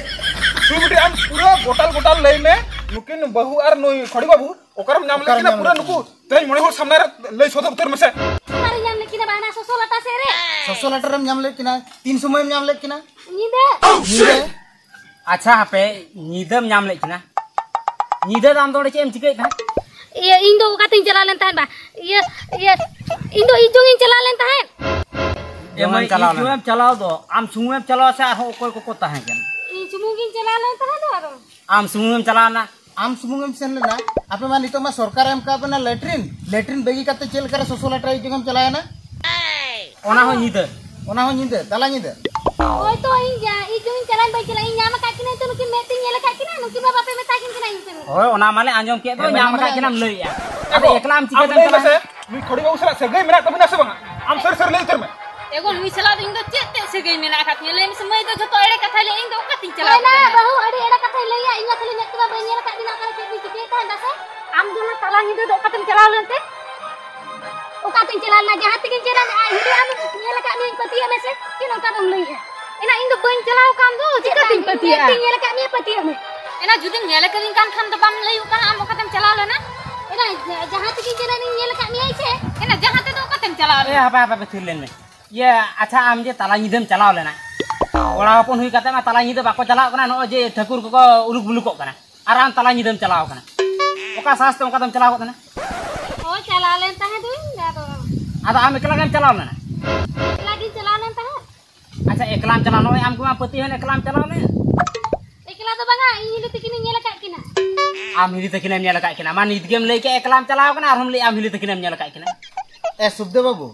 ᱥᱩᱢᱤ ᱵᱩᱴᱤ, ᱟᱢ ᱯᱩᱨᱟᱹ ᱜᱚᱴᱟᱞ ᱜᱚᱴᱟᱞ ᱞᱟᱹᱭ ᱢᱮ, ᱱᱩᱠᱤᱱ ᱵᱟᱹᱦᱩ ᱟᱨ ᱱᱩᱭ ᱠᱷᱚᱲᱤ ᱵᱟᱹᱵᱩ ᱚᱠᱟᱨᱮᱢ ᱧᱟᱢ ᱞᱮᱫ ᱚᱠᱟᱨᱮᱢ ᱠᱤᱱᱟ? ᱧᱟᱢ ᱯᱩᱨᱟᱹ ᱞᱮᱫ ᱱᱩᱠᱩ ᱠᱤᱱᱟ? ᱛᱮᱦᱮᱧ ᱢᱚᱬᱮ ᱦᱚᱲ ᱥᱟᱢᱱᱟ ᱨᱮ ᱞᱟᱹᱭ ᱥᱚᱫᱚᱨ ᱩᱛᱟᱹᱨ ᱢᱮᱥᱮ᱾ ᱚᱠᱟᱨᱮ ᱧᱟᱢ ᱞᱮᱫ ᱠᱤᱱᱟ? ᱵᱟᱝ, ᱦᱟᱱᱟ ᱥᱚᱥᱚ ᱞᱟᱴᱟ ᱥᱮᱫ ᱨᱮ᱾ ᱥᱚᱥᱚ ᱞᱟᱴᱟ ᱨᱮᱢ ᱧᱟᱢ ᱞᱮᱫ ᱠᱤᱱᱟ? ᱛᱤᱱ ᱥᱚᱢᱚᱭᱮᱢ ᱧᱟᱢ ᱞᱮᱫ ᱠᱤᱱᱟ? ᱧᱤᱫᱟᱹ᱾ ᱧᱤᱫᱟᱹ? ᱟᱪᱪᱷᱟ, ᱦᱟᱯᱮ, ᱧᱤᱫᱟᱹᱢ ᱧᱟᱢ ᱞᱮᱫ ᱠᱤᱱᱟ? ᱧᱤᱫᱟᱹ ᱫᱚ ᱟᱢ ᱫᱚ ᱚᱸᱰᱮ ᱪᱮᱫ ᱮᱢ ᱪᱤᱠᱟᱹᱭᱮᱫ ᱛᱟᱦᱮᱸᱫ? ᱤᱭᱟᱹ, ᱤᱧ ᱫᱚ ᱚᱠᱟᱛᱮᱧ ᱪᱟᱞᱟᱣ ᱞᱮᱱ ᱛᱟᱦᱮᱸᱫ ᱵᱟ? ᱤᱭᱟᱹ, ᱤᱭᱟᱹ, ᱤᱧ ᱫᱚ ᱤᱡ ᱡᱚᱝ ᱤᱧ ᱪᱟᱞᱟᱣ ᱞᱮᱱ ᱛᱟᱦᱮᱸᱫ᱾ ᱮ ᱢᱟᱹᱭ, ᱡᱚᱝᱮᱢ ᱪᱟᱞᱟᱣ ᱤᱡ ᱡᱚᱝᱮᱢ ᱞᱮᱱᱟ? ᱪᱟᱞᱟᱣ ᱫᱚ ᱟᱢ ᱥᱩᱢᱩᱝ ᱮᱢ ᱪᱟᱞᱟᱣᱟ ᱥᱮ ᱟᱨᱦᱚᱸ ᱚᱠᱚᱭ ᱠᱚᱠᱚ ᱛᱟᱦᱮᱸ ᱠᱟᱱᱟ? ᱤᱧ ᱥᱩᱢᱩᱝ ᱜᱤᱧ ᱪᱟᱞᱟᱣ ᱞᱮᱱ ᱛᱟᱦᱮᱸᱫ ᱫᱚ ᱟᱫᱚ᱾ ᱟᱢ ᱥᱩᱢᱩᱝ ᱮᱢ ᱪᱟᱞᱟᱣ ᱞᱮᱱᱟ? ᱟᱢ ᱥᱩᱢᱩᱝ ᱮᱢ ᱥᱮᱱ ᱞᱮᱱᱟ? ᱟᱯᱮ ᱢᱟ ᱱᱤᱛᱚᱜ ᱢᱟ ᱥᱚᱨᱠᱟᱨᱮ ᱮᱢ ᱠᱟᱣᱟᱫ ᱯᱮ ᱞᱮᱴᱨᱤᱱ᱾ ᱞᱮᱴᱨᱤᱱ ᱵᱟᱹᱜᱤ ᱠᱟᱛᱮ ᱪᱮᱫ ᱞᱮᱠᱟᱨᱮ ᱥᱚᱥᱚ ᱞᱟᱴᱟ ᱤᱡ ᱡᱚᱝ ᱮᱢ ᱪᱟᱞᱟᱣ ᱮᱱᱟ? ᱚᱱᱟ ᱦᱚᱸ ᱧᱤᱫᱟᱹ? ᱚᱱᱟ ᱦᱚᱸ ᱧᱤᱫᱟᱹ, ᱛᱟᱞᱟ ᱧᱤᱫᱟᱹ? ᱦᱳᱭ ᱛᱚ, ᱤᱧ ᱡᱟ-, ᱤᱧ ᱡᱩᱫᱤᱧ ᱪᱟᱞᱟᱜ ᱵᱟᱹᱧ ᱪᱟᱞᱟᱜᱼᱟ, ᱤᱧ ᱧᱟᱢ ᱟᱠᱟᱫ ᱠᱤᱱᱟᱹᱧ ᱛᱚ, ᱱᱩᱠᱤᱱ ᱢᱮᱫ ᱛᱤᱧ ᱧᱮᱞ ᱟᱠᱟᱫ ᱠᱤᱱᱟ, ᱱᱩᱠᱤᱱ ᱢᱟ ᱵᱟᱯᱮ ᱢᱮᱛᱟ ᱠᱤᱱ ᱠᱟᱱᱟ ᱤᱧ ᱛᱮ᱾ ᱦᱳᱭ, ᱚᱱᱟ ᱢᱟᱞᱮ ᱟᱸᱡᱚᱢ ᱠᱮᱫ ᱫᱚ, ᱦᱮᱸ, ᱧᱟᱢ ᱢᱟᱱᱮ ᱟᱠᱟᱫ ᱠᱤᱱᱟᱢ ᱞᱟᱹᱭᱮᱜᱼᱟ᱾ ᱟᱫᱚ ᱟᱢ ᱮᱠᱞᱟ ᱟᱢ ᱞᱟᱹᱭ ᱪᱤᱠᱟᱹᱛᱮᱢ ᱢᱮᱥᱮ, ᱪᱟᱞᱟᱜᱼᱟ? ᱱᱩᱭ ᱠᱷᱚᱲᱤ ᱵᱟᱹᱵᱩ ᱥᱟᱞᱟᱜ ᱥᱟᱹᱜᱟᱹᱭ ᱢᱮᱱᱟᱜ ᱛᱟᱵᱤᱱᱟ ᱥᱮ ᱵᱟᱝᱟ? ᱟᱢ ᱥᱟᱹᱨᱤ ᱥᱟᱹᱨᱤ ᱞᱟᱹᱭ ᱩᱛᱟᱹᱨ ᱢᱮ᱾ ᱮᱜᱳ, ᱱᱩᱭ ᱥᱟᱞᱟᱜ ᱫᱚ ᱤᱧ ᱫᱚ ᱪᱮᱫ ᱛᱮ ᱥᱟᱹᱜᱟᱹᱭ ᱢᱮᱱᱟᱜ ᱟᱠᱟᱫ ᱛᱤᱧᱟ? ᱞᱟᱹᱭ ᱢᱮᱥᱮ, ᱢᱟᱹᱭ ᱫᱚ ᱡᱷᱚᱛᱚ ᱮᱲᱮ ᱠᱟᱛᱷᱟᱭ ᱞᱟᱹᱭᱟ, ᱤᱧ ᱫᱚ ᱚᱠᱟᱛᱤᱧ ᱪᱟᱞᱟᱣ ᱦᱳᱭ ᱱᱟ, ᱠᱟᱱᱟ? ᱵᱟᱹᱦᱩ ᱟᱹᱰᱤ ᱮᱲᱮ ᱠᱟᱛᱷᱟᱭ ᱞᱟᱹᱭᱟ, ᱤᱧ ᱢᱟ ᱠᱷᱟᱹᱞᱤ ᱢᱮᱫ ᱛᱮᱢᱟ ᱵᱟᱹᱧ ᱧᱮᱞ ᱟᱠᱟᱫ ᱵᱤᱱᱟ, ᱚᱠᱟ ᱨᱮ ᱪᱮᱫ ᱵᱤᱱ ᱪᱤᱠᱟᱹᱭᱮᱫ ᱛᱟᱦᱮᱸᱫ ᱫᱟ ᱥᱮ? ᱟᱢ ᱫᱚ ᱚᱱᱟ ᱛᱟᱞᱟ ᱧᱤᱫᱟᱹ ᱫᱚ ᱚᱠᱟᱛᱮᱢ ᱪᱟᱞᱟᱣ ᱞᱮᱱ ᱛᱮ? ᱚᱠᱟᱛᱮᱧ ᱪᱟᱞᱟᱣ ᱞᱮᱱᱟ? ᱡᱟᱦᱟᱸ ᱛᱮᱜᱮᱧ ᱪᱟᱞᱟᱣ ᱞᱮᱱᱟ, ᱟᱡ ᱦᱤᱞᱤ ᱟᱢ ᱧᱮᱞ ᱟᱠᱟᱫ ᱢᱤᱭᱟᱹᱧ, ᱯᱟᱹᱛᱭᱟᱹᱜ ᱢᱮᱥᱮ᱾ ᱪᱮᱫ ᱱᱚᱝᱠᱟ ᱫᱚᱢ ᱞᱟᱹᱭᱮᱜᱼᱟ? ᱮᱱᱟ ᱤᱧ ᱫᱚ ᱵᱟᱹᱧ ᱪᱟᱞᱟᱣ ᱟᱠᱟᱱ ᱫᱚ, ᱪᱮᱫᱟᱜ ᱪᱤᱠᱟᱹᱛᱤᱧ ᱤᱧ ᱯᱟᱹᱛᱭᱟᱹᱜᱼᱟ? ᱢᱮᱫ ᱛᱮᱧ ᱧᱮᱞ ᱟᱠᱟᱫ ᱢᱮᱭᱟ, ᱯᱟᱹᱛᱭᱟᱹᱜ ᱢᱮ᱾ ᱮᱱᱟ ᱡᱩᱫᱤᱢ ᱧᱮᱞ ᱟᱠᱟᱫᱤᱧ ᱠᱟᱱ ᱠᱷᱟᱱ ᱫᱚ ᱵᱟᱢ ᱞᱟᱹᱭᱚᱜ ᱠᱟᱱᱟ, ᱟᱢ ᱚᱠᱟᱛᱮᱢ ᱪᱟᱞᱟᱣ ᱞᱮᱱᱟ? ᱮᱱᱟ ᱡᱟ-, ᱡᱟᱦᱟᱸ ᱛᱮᱜᱮᱧ ᱪᱟᱞᱟᱣ ᱞᱮᱱᱟ, ᱧᱮᱞ ᱟᱠᱟᱫ ᱢᱮᱭᱟᱭ ᱥᱮ᱾ ᱮᱱᱟ ᱡᱟᱦᱟᱸ ᱛᱮᱫᱚ ᱚᱠᱟᱛᱮᱢ ᱪᱟᱞᱟᱣ ᱮ ᱞᱮᱱᱟ? ᱦᱟᱯᱮ, ᱦᱟᱯᱮ, ᱦᱟᱯᱮ, ᱛᱷᱤᱨ ᱞᱮᱱ ᱢᱮ᱾ ᱤᱭᱟᱹ, ᱟᱪᱪᱷᱟ, ᱟᱢ ᱡᱮ ᱛᱟᱞᱟ ᱧᱤᱫᱟᱹᱢ ᱪᱟᱞᱟᱣ ᱞᱮᱱᱟ, ᱠᱚᱲᱟ ᱦᱚᱯᱚᱱ ᱦᱩᱭ ᱠᱟᱛᱮ ᱢᱟ ᱛᱟᱞᱟ ᱧᱤᱫᱟᱹ ᱵᱟᱠᱚ ᱪᱟᱞᱟᱜ ᱠᱟᱱᱟ, ᱱᱚᱜᱼᱚᱭ ᱡᱮ ᱴᱷᱟᱹᱠᱩᱨ ᱠᱚᱠᱚ ᱩᱞᱩᱠ ᱵᱩᱞᱩᱠᱚᱜ ᱠᱟᱱᱟ, ᱟᱨ ᱟᱢ ᱛᱟᱞᱟ ᱧᱤᱫᱟᱹᱢ ᱪᱟᱞᱟᱣ ᱠᱟᱱᱟ᱾ ᱚᱠᱟ ᱥᱟᱦᱚᱥ ᱛᱮ ᱚᱱᱠᱟ ᱫᱚᱢ ᱪᱟᱞᱟᱣ ᱜᱚᱫ ᱮᱱᱟ? ᱦᱳᱭ, ᱪᱟᱞᱟᱣ ᱞᱮᱱ ᱛᱟᱦᱮᱸᱫ ᱤᱧ, ᱟᱫᱚ ᱟᱫᱚ ᱟᱢ ᱮᱠᱞᱟ ᱜᱮᱢ ᱪᱟᱞᱟᱣ ᱞᱮᱱᱟ? ᱮᱠᱞᱟ ᱜᱤᱧ ᱪᱟᱞᱟᱣ ᱞᱮᱱ ᱛᱟᱦᱮᱸᱫ᱾ ᱟᱪᱪᱷᱟ, ᱮᱠᱞᱟᱢ ᱪᱟᱞᱟᱣ, ᱱᱚᱜᱼᱚᱭ ᱟᱢ ᱠᱚᱢᱟ ᱯᱟᱹᱛᱭᱟᱹᱣ ᱮᱱ, ᱮᱠᱞᱟᱢ ᱪᱟᱞᱟᱣ ᱞᱮᱱ᱾ ᱮᱠᱞᱟ ᱫᱚ ᱵᱟᱝᱟ, ᱤᱧ ᱦᱤᱞᱤ ᱛᱟᱹᱠᱤᱱᱤᱧ ᱧᱮᱞ ᱟᱠᱟᱫ ᱠᱤᱱᱟ᱾ ᱟᱢ ᱦᱤᱞᱤ ᱛᱟᱹᱠᱤᱱᱮᱢ ᱧᱮᱞ ᱟᱠᱟᱫ ᱠᱤᱱᱟ? ᱢᱟ, ᱱᱤᱛ ᱜᱮᱢ ᱞᱟᱹᱭ ᱠᱮᱫ ᱮᱠᱞᱟᱢ ᱪᱟᱞᱟᱣ ᱠᱟᱱᱟ, ᱟᱨᱦᱚᱸᱢ ᱞᱟᱹᱭᱮᱫ ᱟᱢ ᱦᱤᱞᱤ ᱛᱟᱹᱠᱤᱱᱮᱢ ᱧᱮᱞ ᱟᱠᱟᱫ ᱠᱤᱱᱟ᱾ ᱮ ᱥᱩᱠᱫᱮᱵ ᱵᱟᱹᱵᱩ,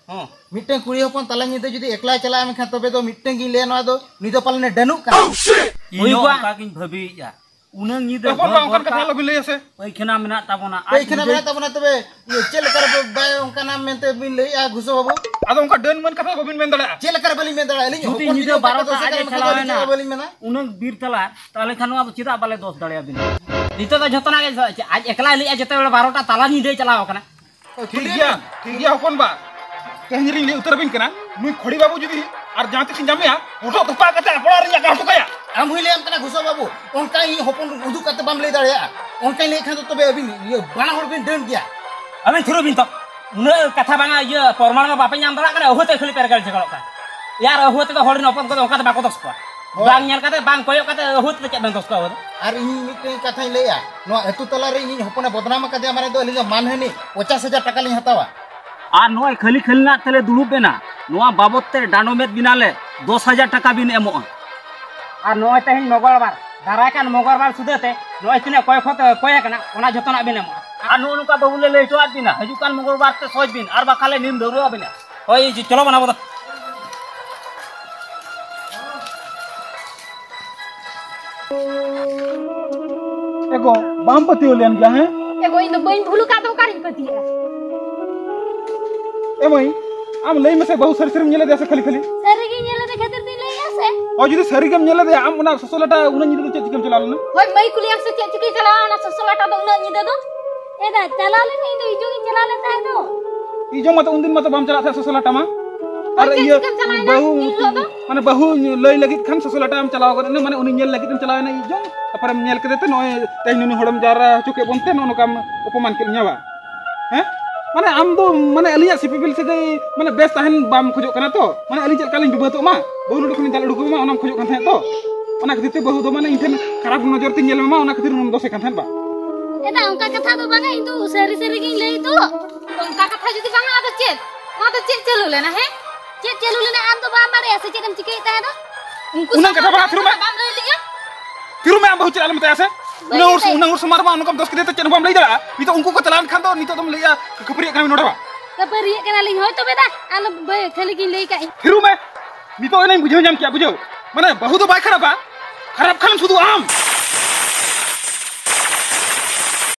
ᱦᱚᱸ᱾ ᱢᱤᱫᱴᱟᱝ ᱠᱩᱲᱤ ᱦᱚᱯᱚᱱ ᱛᱟᱞᱟ ᱧᱤᱫᱟᱹ ᱡᱩᱫᱤ ᱮᱠᱞᱟᱭ ᱪᱟᱞᱟᱜᱼᱟ, ᱢᱮᱱᱠᱷᱟᱱ ᱛᱚᱵᱮ ᱫᱚ ᱢᱤᱫᱴᱟᱝ ᱜᱤᱧ ᱞᱟᱹᱭᱟ, ᱱᱚᱣᱟ ᱫᱚ ᱱᱩᱭ ᱫᱚ ᱯᱟᱞᱮᱱᱮ ᱰᱟᱹᱱᱩᱜ ᱠᱟᱱᱟ᱾ ᱤᱧ ᱦᱩᱭ ᱦᱚᱸ ᱠᱚᱜᱼᱟ᱾ ᱚᱱᱠᱟ ᱜᱤᱧ ᱵᱷᱟᱹᱵᱤᱭᱮᱫᱼᱟ᱾ ᱩᱱᱟᱹᱝ ᱧᱤᱫᱟᱹ ᱮ, ᱦᱚᱯᱚᱱ ᱵᱷᱳᱨ ᱵᱟ, ᱚᱱᱠᱟᱱ ᱵᱷᱳᱨ ᱠᱟᱛᱷᱟ ᱠᱟᱜ ᱟᱞᱚᱵᱤᱱ ᱞᱟᱹᱭᱟ ᱥᱮ᱾ ᱯᱟᱹᱭᱠᱷᱟᱱᱟ ᱢᱮᱱᱟᱜ ᱛᱟᱵᱚᱱᱟ, ᱟᱡ ᱯᱟᱹᱭᱠᱷᱟᱱᱟ ᱡᱩᱫᱤ ᱢᱮᱱᱟᱜ ᱛᱟᱵᱚᱱᱟ, ᱛᱚᱵᱮ ᱤᱭᱟᱹ, ᱪᱮᱫ ᱞᱮᱠᱟ ᱨᱮ ᱵᱟᱭ ᱚᱱᱠᱟᱱᱟ ᱢᱮᱱᱛᱮ ᱵᱤᱱ ᱞᱟᱹᱭᱮᱫᱼᱟ, ᱜᱷᱩᱥᱚ ᱵᱟᱹᱵᱩ? ᱟᱫᱚ ᱚᱱᱠᱟ ᱰᱟᱹᱱ ᱢᱟᱹᱱ ᱠᱟᱛᱷᱟ ᱫᱚ ᱵᱟᱹᱵᱤᱱ ᱢᱮᱱ ᱫᱟᱲᱮᱭᱟᱜᱼᱟ᱾ ᱪᱮᱫ ᱞᱮᱠᱟ ᱨᱮ ᱵᱟᱹᱞᱤᱧ ᱢᱮᱱ ᱫᱟᱲᱮᱭᱟᱜᱼᱟ? ᱟᱹᱞᱤᱧ ᱡᱩᱫᱤ ᱦᱚᱯᱚᱱ ᱧᱤᱫᱟᱹ ᱡᱩᱫᱤ ᱵᱟᱨᱚ ᱚᱱᱠᱟ ᱴᱟ ᱫᱚᱥᱮ ᱟᱡ ᱮ ᱜᱟᱱ ᱢᱮᱱᱟᱜ ᱪᱟᱞᱟᱣ ᱠᱟᱫᱟ, ᱮᱱᱟ, ᱪᱮᱫ ᱞᱮᱠᱟ ᱵᱟᱹᱞᱤᱧ ᱢᱮᱱᱟ? ᱩᱱᱟᱹᱝ ᱵᱤᱨ ᱛᱟᱞᱟ, ᱛᱟᱦᱚᱞᱮ ᱠᱷᱟᱱ ᱱᱚᱣᱟ ᱫᱚ ᱪᱮᱫᱟᱜ ᱵᱟᱞᱮ ᱫᱚᱥ ᱫᱟᱲᱮᱭᱟᱵᱤᱱᱟ? ᱱᱤᱛᱚᱜ ᱫᱚ ᱡᱷᱚᱛᱚ ᱱᱟᱜ ᱜᱮ ᱟᱡ ᱮᱠᱞᱟᱭ ᱞᱟᱹᱭᱮᱫᱼᱟ, ᱡᱮᱛᱮ ᱵᱮᱲᱟ ᱵᱟᱨᱚ ᱴᱟ ᱛᱟᱞᱟ ᱧᱤᱫᱟᱹᱭ ᱪᱟᱞᱟᱣ ᱠᱟᱱᱟ᱾ ᱴᱷᱤᱠ ᱜᱮᱭᱟ, ᱴᱷᱤᱠ ᱜᱮᱭᱟ ᱦᱚᱯᱚᱱ ᱵᱟ, ᱛᱮᱦᱮᱧ ᱨᱤᱧ ᱞᱟᱹᱭ ᱩᱛᱟᱹᱨ ᱟᱹᱵᱤᱱ ᱠᱟᱱᱟ, ᱱᱩᱭ ᱠᱷᱚᱲᱤ ᱵᱟᱹᱵᱩ ᱡᱩᱫᱤ ᱟᱨ ᱡᱟᱦᱟᱸ ᱛᱤᱥᱤᱧ ᱧᱟᱢᱮᱭᱟ, ᱦᱚᱴᱚᱜ ᱛᱚᱯᱟᱜ ᱠᱟᱛᱮ ᱟᱯᱲᱟ ᱨᱤᱧ ᱞᱟᱜᱟ ᱦᱚᱴᱚ ᱠᱟᱭᱟ᱾ ᱟᱢ ᱦᱚᱸᱧ ᱞᱟᱹᱭᱟᱢ ᱠᱟᱱᱟ ᱜᱷᱩᱥᱚ ᱵᱟᱹᱵᱩ, ᱚᱱᱠᱟ ᱤᱧ ᱦᱚᱯᱚᱱ ᱩᱫᱩᱜ ᱠᱟᱛᱮ ᱵᱟᱢ ᱞᱟᱹᱭ ᱫᱟᱲᱮᱭᱟᱜᱼᱟ᱾ ᱚᱱᱠᱟᱧ ᱞᱟᱹᱭ ᱠᱷᱟᱱ ᱫᱚ ᱛᱚᱵᱮ ᱟᱹᱵᱤᱱ ᱤᱭᱟᱹ ᱵᱟᱱᱟ ᱦᱚᱲ ᱵᱤᱱ ᱰᱟᱹᱱ ᱜᱮᱭᱟ᱾ ᱟᱹᱵᱤᱱ ᱛᱷᱤᱨᱚᱜ ᱵᱤᱱ ᱛᱚ᱾ ᱩᱱᱟᱹᱜ ᱠᱟᱛᱷᱟ ᱵᱟᱝᱟ, ᱤᱭᱟᱹ ᱯᱨᱚᱢᱟᱱ ᱢᱟ ᱵᱟᱯᱮ ᱧᱟᱢ ᱫᱟᱲᱮᱭᱟᱜ ᱠᱟᱱᱟ, ᱟᱹᱦᱩ ᱛᱮ ᱠᱷᱟᱹᱞᱤ ᱯᱮ ᱨᱮᱜᱮᱲ ᱡᱷᱚᱜᱲᱚᱜ ᱠᱟᱱᱟ᱾ ᱭᱟᱨ, ᱟᱹᱦᱩ ᱛᱮᱫᱚ ᱦᱚᱲ ᱨᱮᱱ ᱦᱚᱯᱚᱱ ᱠᱚᱫᱚ ᱚᱱᱠᱟ ᱫᱚ ᱵᱟᱠᱚ ᱫᱚᱥ ᱠᱚᱣᱟ᱾ ᱦᱳᱭ᱾ ᱵᱟᱝ ᱧᱮᱞ ᱠᱟᱛᱮ, ᱵᱟᱝ ᱠᱚᱭᱚᱜ ᱠᱟᱛᱮ ᱟᱹᱦᱩ ᱛᱮᱫᱚ ᱪᱮᱫ ᱵᱮᱱ ᱫᱚᱥ ᱠᱚᱣᱟ ᱟᱵᱚ ᱫᱚ? ᱟᱨ ᱤᱧ ᱢᱤᱫᱴᱮᱱ ᱠᱟᱛᱷᱟᱧ ᱞᱟᱹᱭᱟ, ᱱᱚᱣᱟ ᱟᱹᱛᱩ ᱛᱟᱞᱟᱨᱮ ᱤᱧᱤᱡ ᱦᱚᱯᱚᱱᱮ ᱵᱚᱫᱱᱟᱢ ᱟᱠᱟᱫᱮᱭᱟ, ᱢᱟᱱᱮ ᱫᱚ ᱟᱹᱞᱤᱧ ᱫᱚ ᱢᱟᱱᱦᱟᱹᱱᱤ ᱯᱚᱧᱪᱟᱥ ᱦᱟᱡᱟᱨ ᱴᱟᱠᱟ ᱞᱤᱧ ᱦᱟᱛᱟᱣᱟ᱾ ᱟᱨ ᱱᱚᱜᱼᱚᱭ ᱠᱷᱟᱹᱞᱤ ᱠᱷᱟᱹᱞᱤ ᱱᱟᱜ ᱛᱮᱞᱮ ᱫᱩᱲᱩᱵ ᱮᱱᱟ, ᱱᱚᱣᱟ ᱵᱟᱵᱚᱫ ᱛᱮ ᱰᱟᱸᱰᱚᱢᱮᱫ ᱵᱤᱱᱟᱞᱮ, ᱫᱚᱥ ᱦᱟᱡᱟᱨ ᱴᱟᱠᱟ ᱵᱤᱱ ᱮᱢᱚᱜᱼᱟ᱾ ᱟᱨ ᱱᱚᱜᱼᱚᱭ ᱛᱮᱦᱮᱧ ᱢᱚᱝᱜᱚᱞᱵᱟᱨ, ᱫᱟᱨᱟᱭ ᱠᱟᱱ ᱢᱚᱝᱜᱚᱞᱵᱟᱨ ᱥᱩᱫᱷᱟᱹ ᱛᱮ ᱱᱚᱜᱼᱚᱭ ᱛᱤᱱᱟᱹᱜ ᱠᱚᱭ ᱠᱷᱚᱛ ᱠᱚᱭ ᱟᱠᱟᱱᱟ, ᱚᱱᱟ ᱡᱷᱚᱛᱚᱱᱟᱜ ᱵᱤᱱ ᱮᱢᱚᱜᱼᱟ᱾ ᱟᱨ ᱱᱚᱜᱼᱚ ᱱᱚᱝᱠᱟ ᱵᱟᱹᱵᱩ ᱞᱮ ᱞᱟᱹᱭ ᱦᱚᱴᱚᱣᱟᱫ ᱵᱤᱱᱟ, ᱦᱤᱡᱩᱜ ᱠᱟᱱ ᱢᱚᱝᱜᱚᱞᱵᱟᱨ ᱛᱮ ᱥᱚᱡᱽ ᱵᱤᱱ, ᱟᱨ ᱵᱟᱠᱷᱟᱱ ᱞᱮ ᱱᱤᱢ ᱰᱟᱹᱣᱨᱟᱹ ᱟᱹᱵᱤᱱᱟ᱾ ᱦᱳᱭ, ᱪᱚᱞᱚ ᱵᱟᱱᱟ ᱵᱚᱫᱟ᱾ ᱮ ᱜᱚ, ᱵᱟᱢ ᱯᱟᱹᱛᱭᱟᱹᱣ ᱞᱮᱱ ᱜᱮᱭᱟ, ᱦᱮᱸ? ᱮ ᱜᱚ, ᱤᱧ ᱫᱚ ᱵᱟᱹᱧ ᱵᱷᱩᱞ ᱟᱠᱟᱫ ᱫᱚ, ᱚᱠᱟᱨᱤᱧ ᱯᱟᱹᱛᱭᱟᱹᱜᱼᱟ? ᱮ ᱢᱟᱹᱭ, ᱟᱢ ᱞᱟᱹᱭ ᱢᱮᱥᱮ, ᱵᱟᱹᱦᱩ ᱥᱟᱹᱨᱤ ᱥᱟᱹᱨᱤᱢ ᱧᱮᱞ ᱞᱮᱫᱮᱭᱟ ᱥᱮ ᱠᱷᱟᱹᱞᱤ ᱠᱷᱟᱹᱞᱤ? ᱥᱟᱹᱨᱤ ᱜᱤᱧ ᱧᱮᱞ ᱞᱮᱫᱮ ᱠᱷᱟᱹᱛᱤᱨ ᱛᱤᱧ ᱞᱟᱹᱭᱮᱜᱼᱟ ᱥᱮ᱾ ᱚ, ᱡᱩᱫᱤ ᱥᱟᱹᱨᱤ ᱜᱮᱢ ᱧᱮᱞ ᱞᱮᱫᱮᱭᱟ, ᱟᱢ ᱚᱱᱟ ᱥᱚᱥᱚ ᱞᱟᱴᱟ ᱩᱱᱟᱹᱜ ᱧᱤᱫᱟᱹ ᱫᱚ ᱪᱮᱫ ᱪᱤᱠᱟᱹᱢ ᱪᱟᱞᱟᱣ ᱞᱮᱱᱟ? ᱦᱳᱭ, ᱢᱟᱹᱭ ᱠᱩᱞᱤᱭᱟᱢ ᱥᱮ ᱪᱮᱫ ᱪᱤᱠᱟᱹᱭ ᱪᱟᱞᱟᱣ ᱚᱱᱟ ᱥᱚᱥᱚ ᱞᱟᱴᱟ ᱫᱚ ᱩᱱᱟᱹᱜ ᱧᱤᱫᱟᱹ ᱫᱚ? ᱮ ᱫᱟ, ᱪᱟᱞᱟᱣ ᱞᱮᱱᱟ, ᱤᱧ ᱫᱚ ᱤᱡᱚᱝ ᱤᱧ ᱪᱟᱞᱟᱣ ᱞᱮᱱ ᱛᱟᱦᱮᱸ ᱫᱚ᱾ ᱤᱡᱚᱝ ᱢᱟᱛᱚ ᱩᱱᱫᱤᱱ ᱢᱟᱛᱚ ᱵᱟᱢ ᱪᱟᱞᱟᱜ ᱛᱟᱦᱮᱸᱫ ᱥᱚᱥᱚ ᱞᱟᱴᱟ ᱢᱟ᱾ ᱟᱨ ᱪᱮᱫ ᱤᱭᱟᱹ, ᱪᱤᱠᱟᱹᱢ ᱪᱟᱞᱟᱣᱮᱱᱟ ᱵᱟᱹᱦᱩ, ᱤᱱ ᱦᱤᱞᱳᱜ ᱫᱚ? ᱢᱟᱱᱮ ᱵᱟᱹᱦᱩ ᱞᱟᱹᱭ ᱞᱟᱹᱜᱤᱫ ᱠᱷᱟᱱ ᱥᱚᱥᱚ ᱞᱟᱴᱟᱢ ᱪᱟᱞᱟᱣ ᱜᱚᱫ ᱮᱱᱟ, ᱢᱟᱱᱮ ᱩᱱᱤ ᱧᱮᱞ ᱞᱟᱹᱜᱤᱫ ᱮᱢ ᱪᱟᱞᱟᱣ ᱮᱱᱟ ᱤᱡᱚᱝ, ᱛᱟᱨᱯᱚᱨᱮᱢ ᱧᱮᱞ ᱠᱮᱫᱮ ᱛᱮ ᱱᱚᱜᱼᱚᱭ ᱛᱮᱦᱮᱧ ᱱᱩᱱᱟᱹᱜ ᱦᱚᱲᱮᱢ ᱡᱟᱣᱨᱟ ᱦᱚᱪᱚ ᱠᱮᱫ ᱵᱚᱱ ᱛᱮ ᱱᱚᱜᱼᱚ ᱱᱚᱝᱠᱟᱢ ᱚᱯᱚᱢᱟᱱ ᱠᱮᱫ ᱞᱤᱧᱟ ᱵᱟ? ᱦᱮᱸ? ᱢᱟᱱᱮ ᱟᱢ ᱫᱚ ᱢᱟᱱᱮ ᱟᱹᱞᱤᱧᱟᱜ ᱥᱤᱯᱤᱵᱤᱞ ᱥᱟᱹᱜᱟᱹᱭ ᱢᱟᱱᱮ ᱵᱮᱥ ᱛᱟᱦᱮᱱ ᱵᱟᱢ ᱠᱷᱚᱡᱚᱜ ᱠᱟᱱᱟ ᱛᱚ? ᱢᱟᱱᱮ ᱟᱹᱞᱤᱧ ᱪᱮᱫ ᱞᱮᱠᱟ ᱞᱤᱧ ᱰᱩᱵᱟᱹ ᱛᱚᱜ ᱢᱟ, ᱵᱟᱹᱦᱩ ᱱᱚᱰᱮ ᱠᱷᱚᱱᱤᱧ ᱫᱟᱞ ᱩᱰᱩᱠ ᱢᱟ, ᱚᱱᱟᱢ ᱠᱷᱚᱡᱚᱜ ᱠᱟᱱ ᱛᱟᱦᱮᱸᱫ ᱛᱚ? ᱚᱱᱟ ᱠᱷᱟᱹᱛᱤᱨ ᱛᱮ ᱵᱟᱹᱦᱩ ᱫᱚ ᱢᱟᱱᱮ ᱤᱧ ᱴᱷᱮᱱ ᱠᱷᱟᱨᱟᱯ ᱱᱚᱡᱚᱨ ᱛᱮᱧ ᱧᱮᱞ ᱢᱮ ᱢᱟ, ᱚᱱᱟ ᱠᱷᱟᱹᱛᱤᱨ ᱩᱱᱟᱹᱜ ᱫᱳᱥᱮ ᱠᱟᱱ ᱛᱟᱦᱮᱸᱫ ᱵᱟ? ᱮᱫᱟ, ᱚᱱᱠᱟ ᱠᱟᱛᱷᱟ ᱫᱚ ᱵᱟᱝᱟ, ᱤᱧ ᱫᱚ ᱥᱟᱹᱨᱤ ᱥᱟᱹᱨᱤ ᱜᱤᱧ ᱞᱟᱹᱭ ᱫᱚ᱾ ᱚᱱᱠᱟ ᱠᱟᱛᱷᱟ ᱡᱩᱫᱤ ᱵᱟᱝᱟ, ᱟᱫᱚ ᱪᱮᱫ? ᱱᱚᱣᱟ ᱫᱚ ᱪᱮᱫ ᱪᱟᱹᱞᱩ ᱞᱮᱱᱟ, ᱦᱮᱸ? ᱪᱮᱫ ᱪᱟᱹᱞᱩ ᱞᱮᱱᱟ, ᱟᱢ ᱫᱚ ᱵᱟᱢ ᱵᱟᱲᱟᱭᱟ ᱥᱮ ᱪᱮᱫ ᱮᱢ ᱪᱤᱠᱟᱹᱭᱮᱫ ᱛᱟᱦᱮᱸ ᱫᱚ? ᱩᱱᱠᱩ ᱩᱱᱟᱹᱜ ᱥᱟᱶ ᱠᱟᱛᱷᱟ ᱵᱟᱝᱟ, ᱛᱷᱤᱨᱩ ᱢᱮ᱾ ᱵᱟᱢ ᱞᱟᱹᱭ ᱞᱮᱜᱼᱟ? ᱛᱷᱤᱨᱩ ᱢᱮ, ᱟᱢ ᱵᱟᱹᱦᱩ ᱪᱮᱫ ᱟᱞᱚᱢ ᱢᱮᱛᱟᱭᱟ ᱥᱮ? ᱵᱟᱹᱧ ᱩᱱᱟᱹᱜ ᱦᱚᱲ, ᱢᱮᱛᱟᱭᱟ᱾ ᱩᱱᱟᱹᱜ ᱦᱚᱲ ᱥᱟᱢᱟᱝ ᱨᱮᱢᱟ ᱱᱚᱝᱠᱟᱢ ᱫᱳᱥ ᱠᱮᱫᱮ ᱛᱮ ᱪᱮᱫ ᱦᱚᱸ ᱵᱟᱢ ᱞᱟᱹᱭ ᱫᱟᱲᱮᱭᱟᱜᱼᱟ᱾ ᱱᱤᱛᱚᱜ ᱩᱱᱠᱩ ᱠᱚ ᱪᱟᱞᱟᱣᱮᱱ ᱠᱷᱟᱱ ᱫᱚ ᱱᱤᱛᱚᱜ ᱫᱚᱢ ᱞᱟᱹᱭᱟ ᱠᱷᱟᱹᱯᱟᱹᱨᱤᱭᱟᱹᱜ ᱠᱟᱱᱟ ᱞᱤᱧ, ᱦᱳᱭ ᱛᱚᱵᱮ ᱫᱟ, ᱟᱞᱚ ᱵᱟᱹᱭ ᱠᱷᱟᱹᱞᱤ ᱜᱤᱧ ᱞᱟᱹᱭ ᱠᱟᱜ ᱤᱧ᱾ ᱛᱷᱤᱨᱩ ᱢᱮ, ᱱᱤᱛᱚᱜ ᱮᱱᱟᱧ ᱵᱩᱡᱷᱟᱹᱣ ᱧᱟᱢ ᱠᱮᱜᱼᱟ, ᱵᱩᱡᱷᱟᱹᱣ? ᱢᱟᱱᱮ ᱵᱟᱹᱦᱩ ᱫᱚ ᱵᱟᱭ ᱠᱷᱟᱨᱟᱯᱟ, ᱠᱷᱟᱨᱟᱯ ᱠᱷᱟᱱ ᱥᱩᱫᱷᱩ ᱟᱢ᱾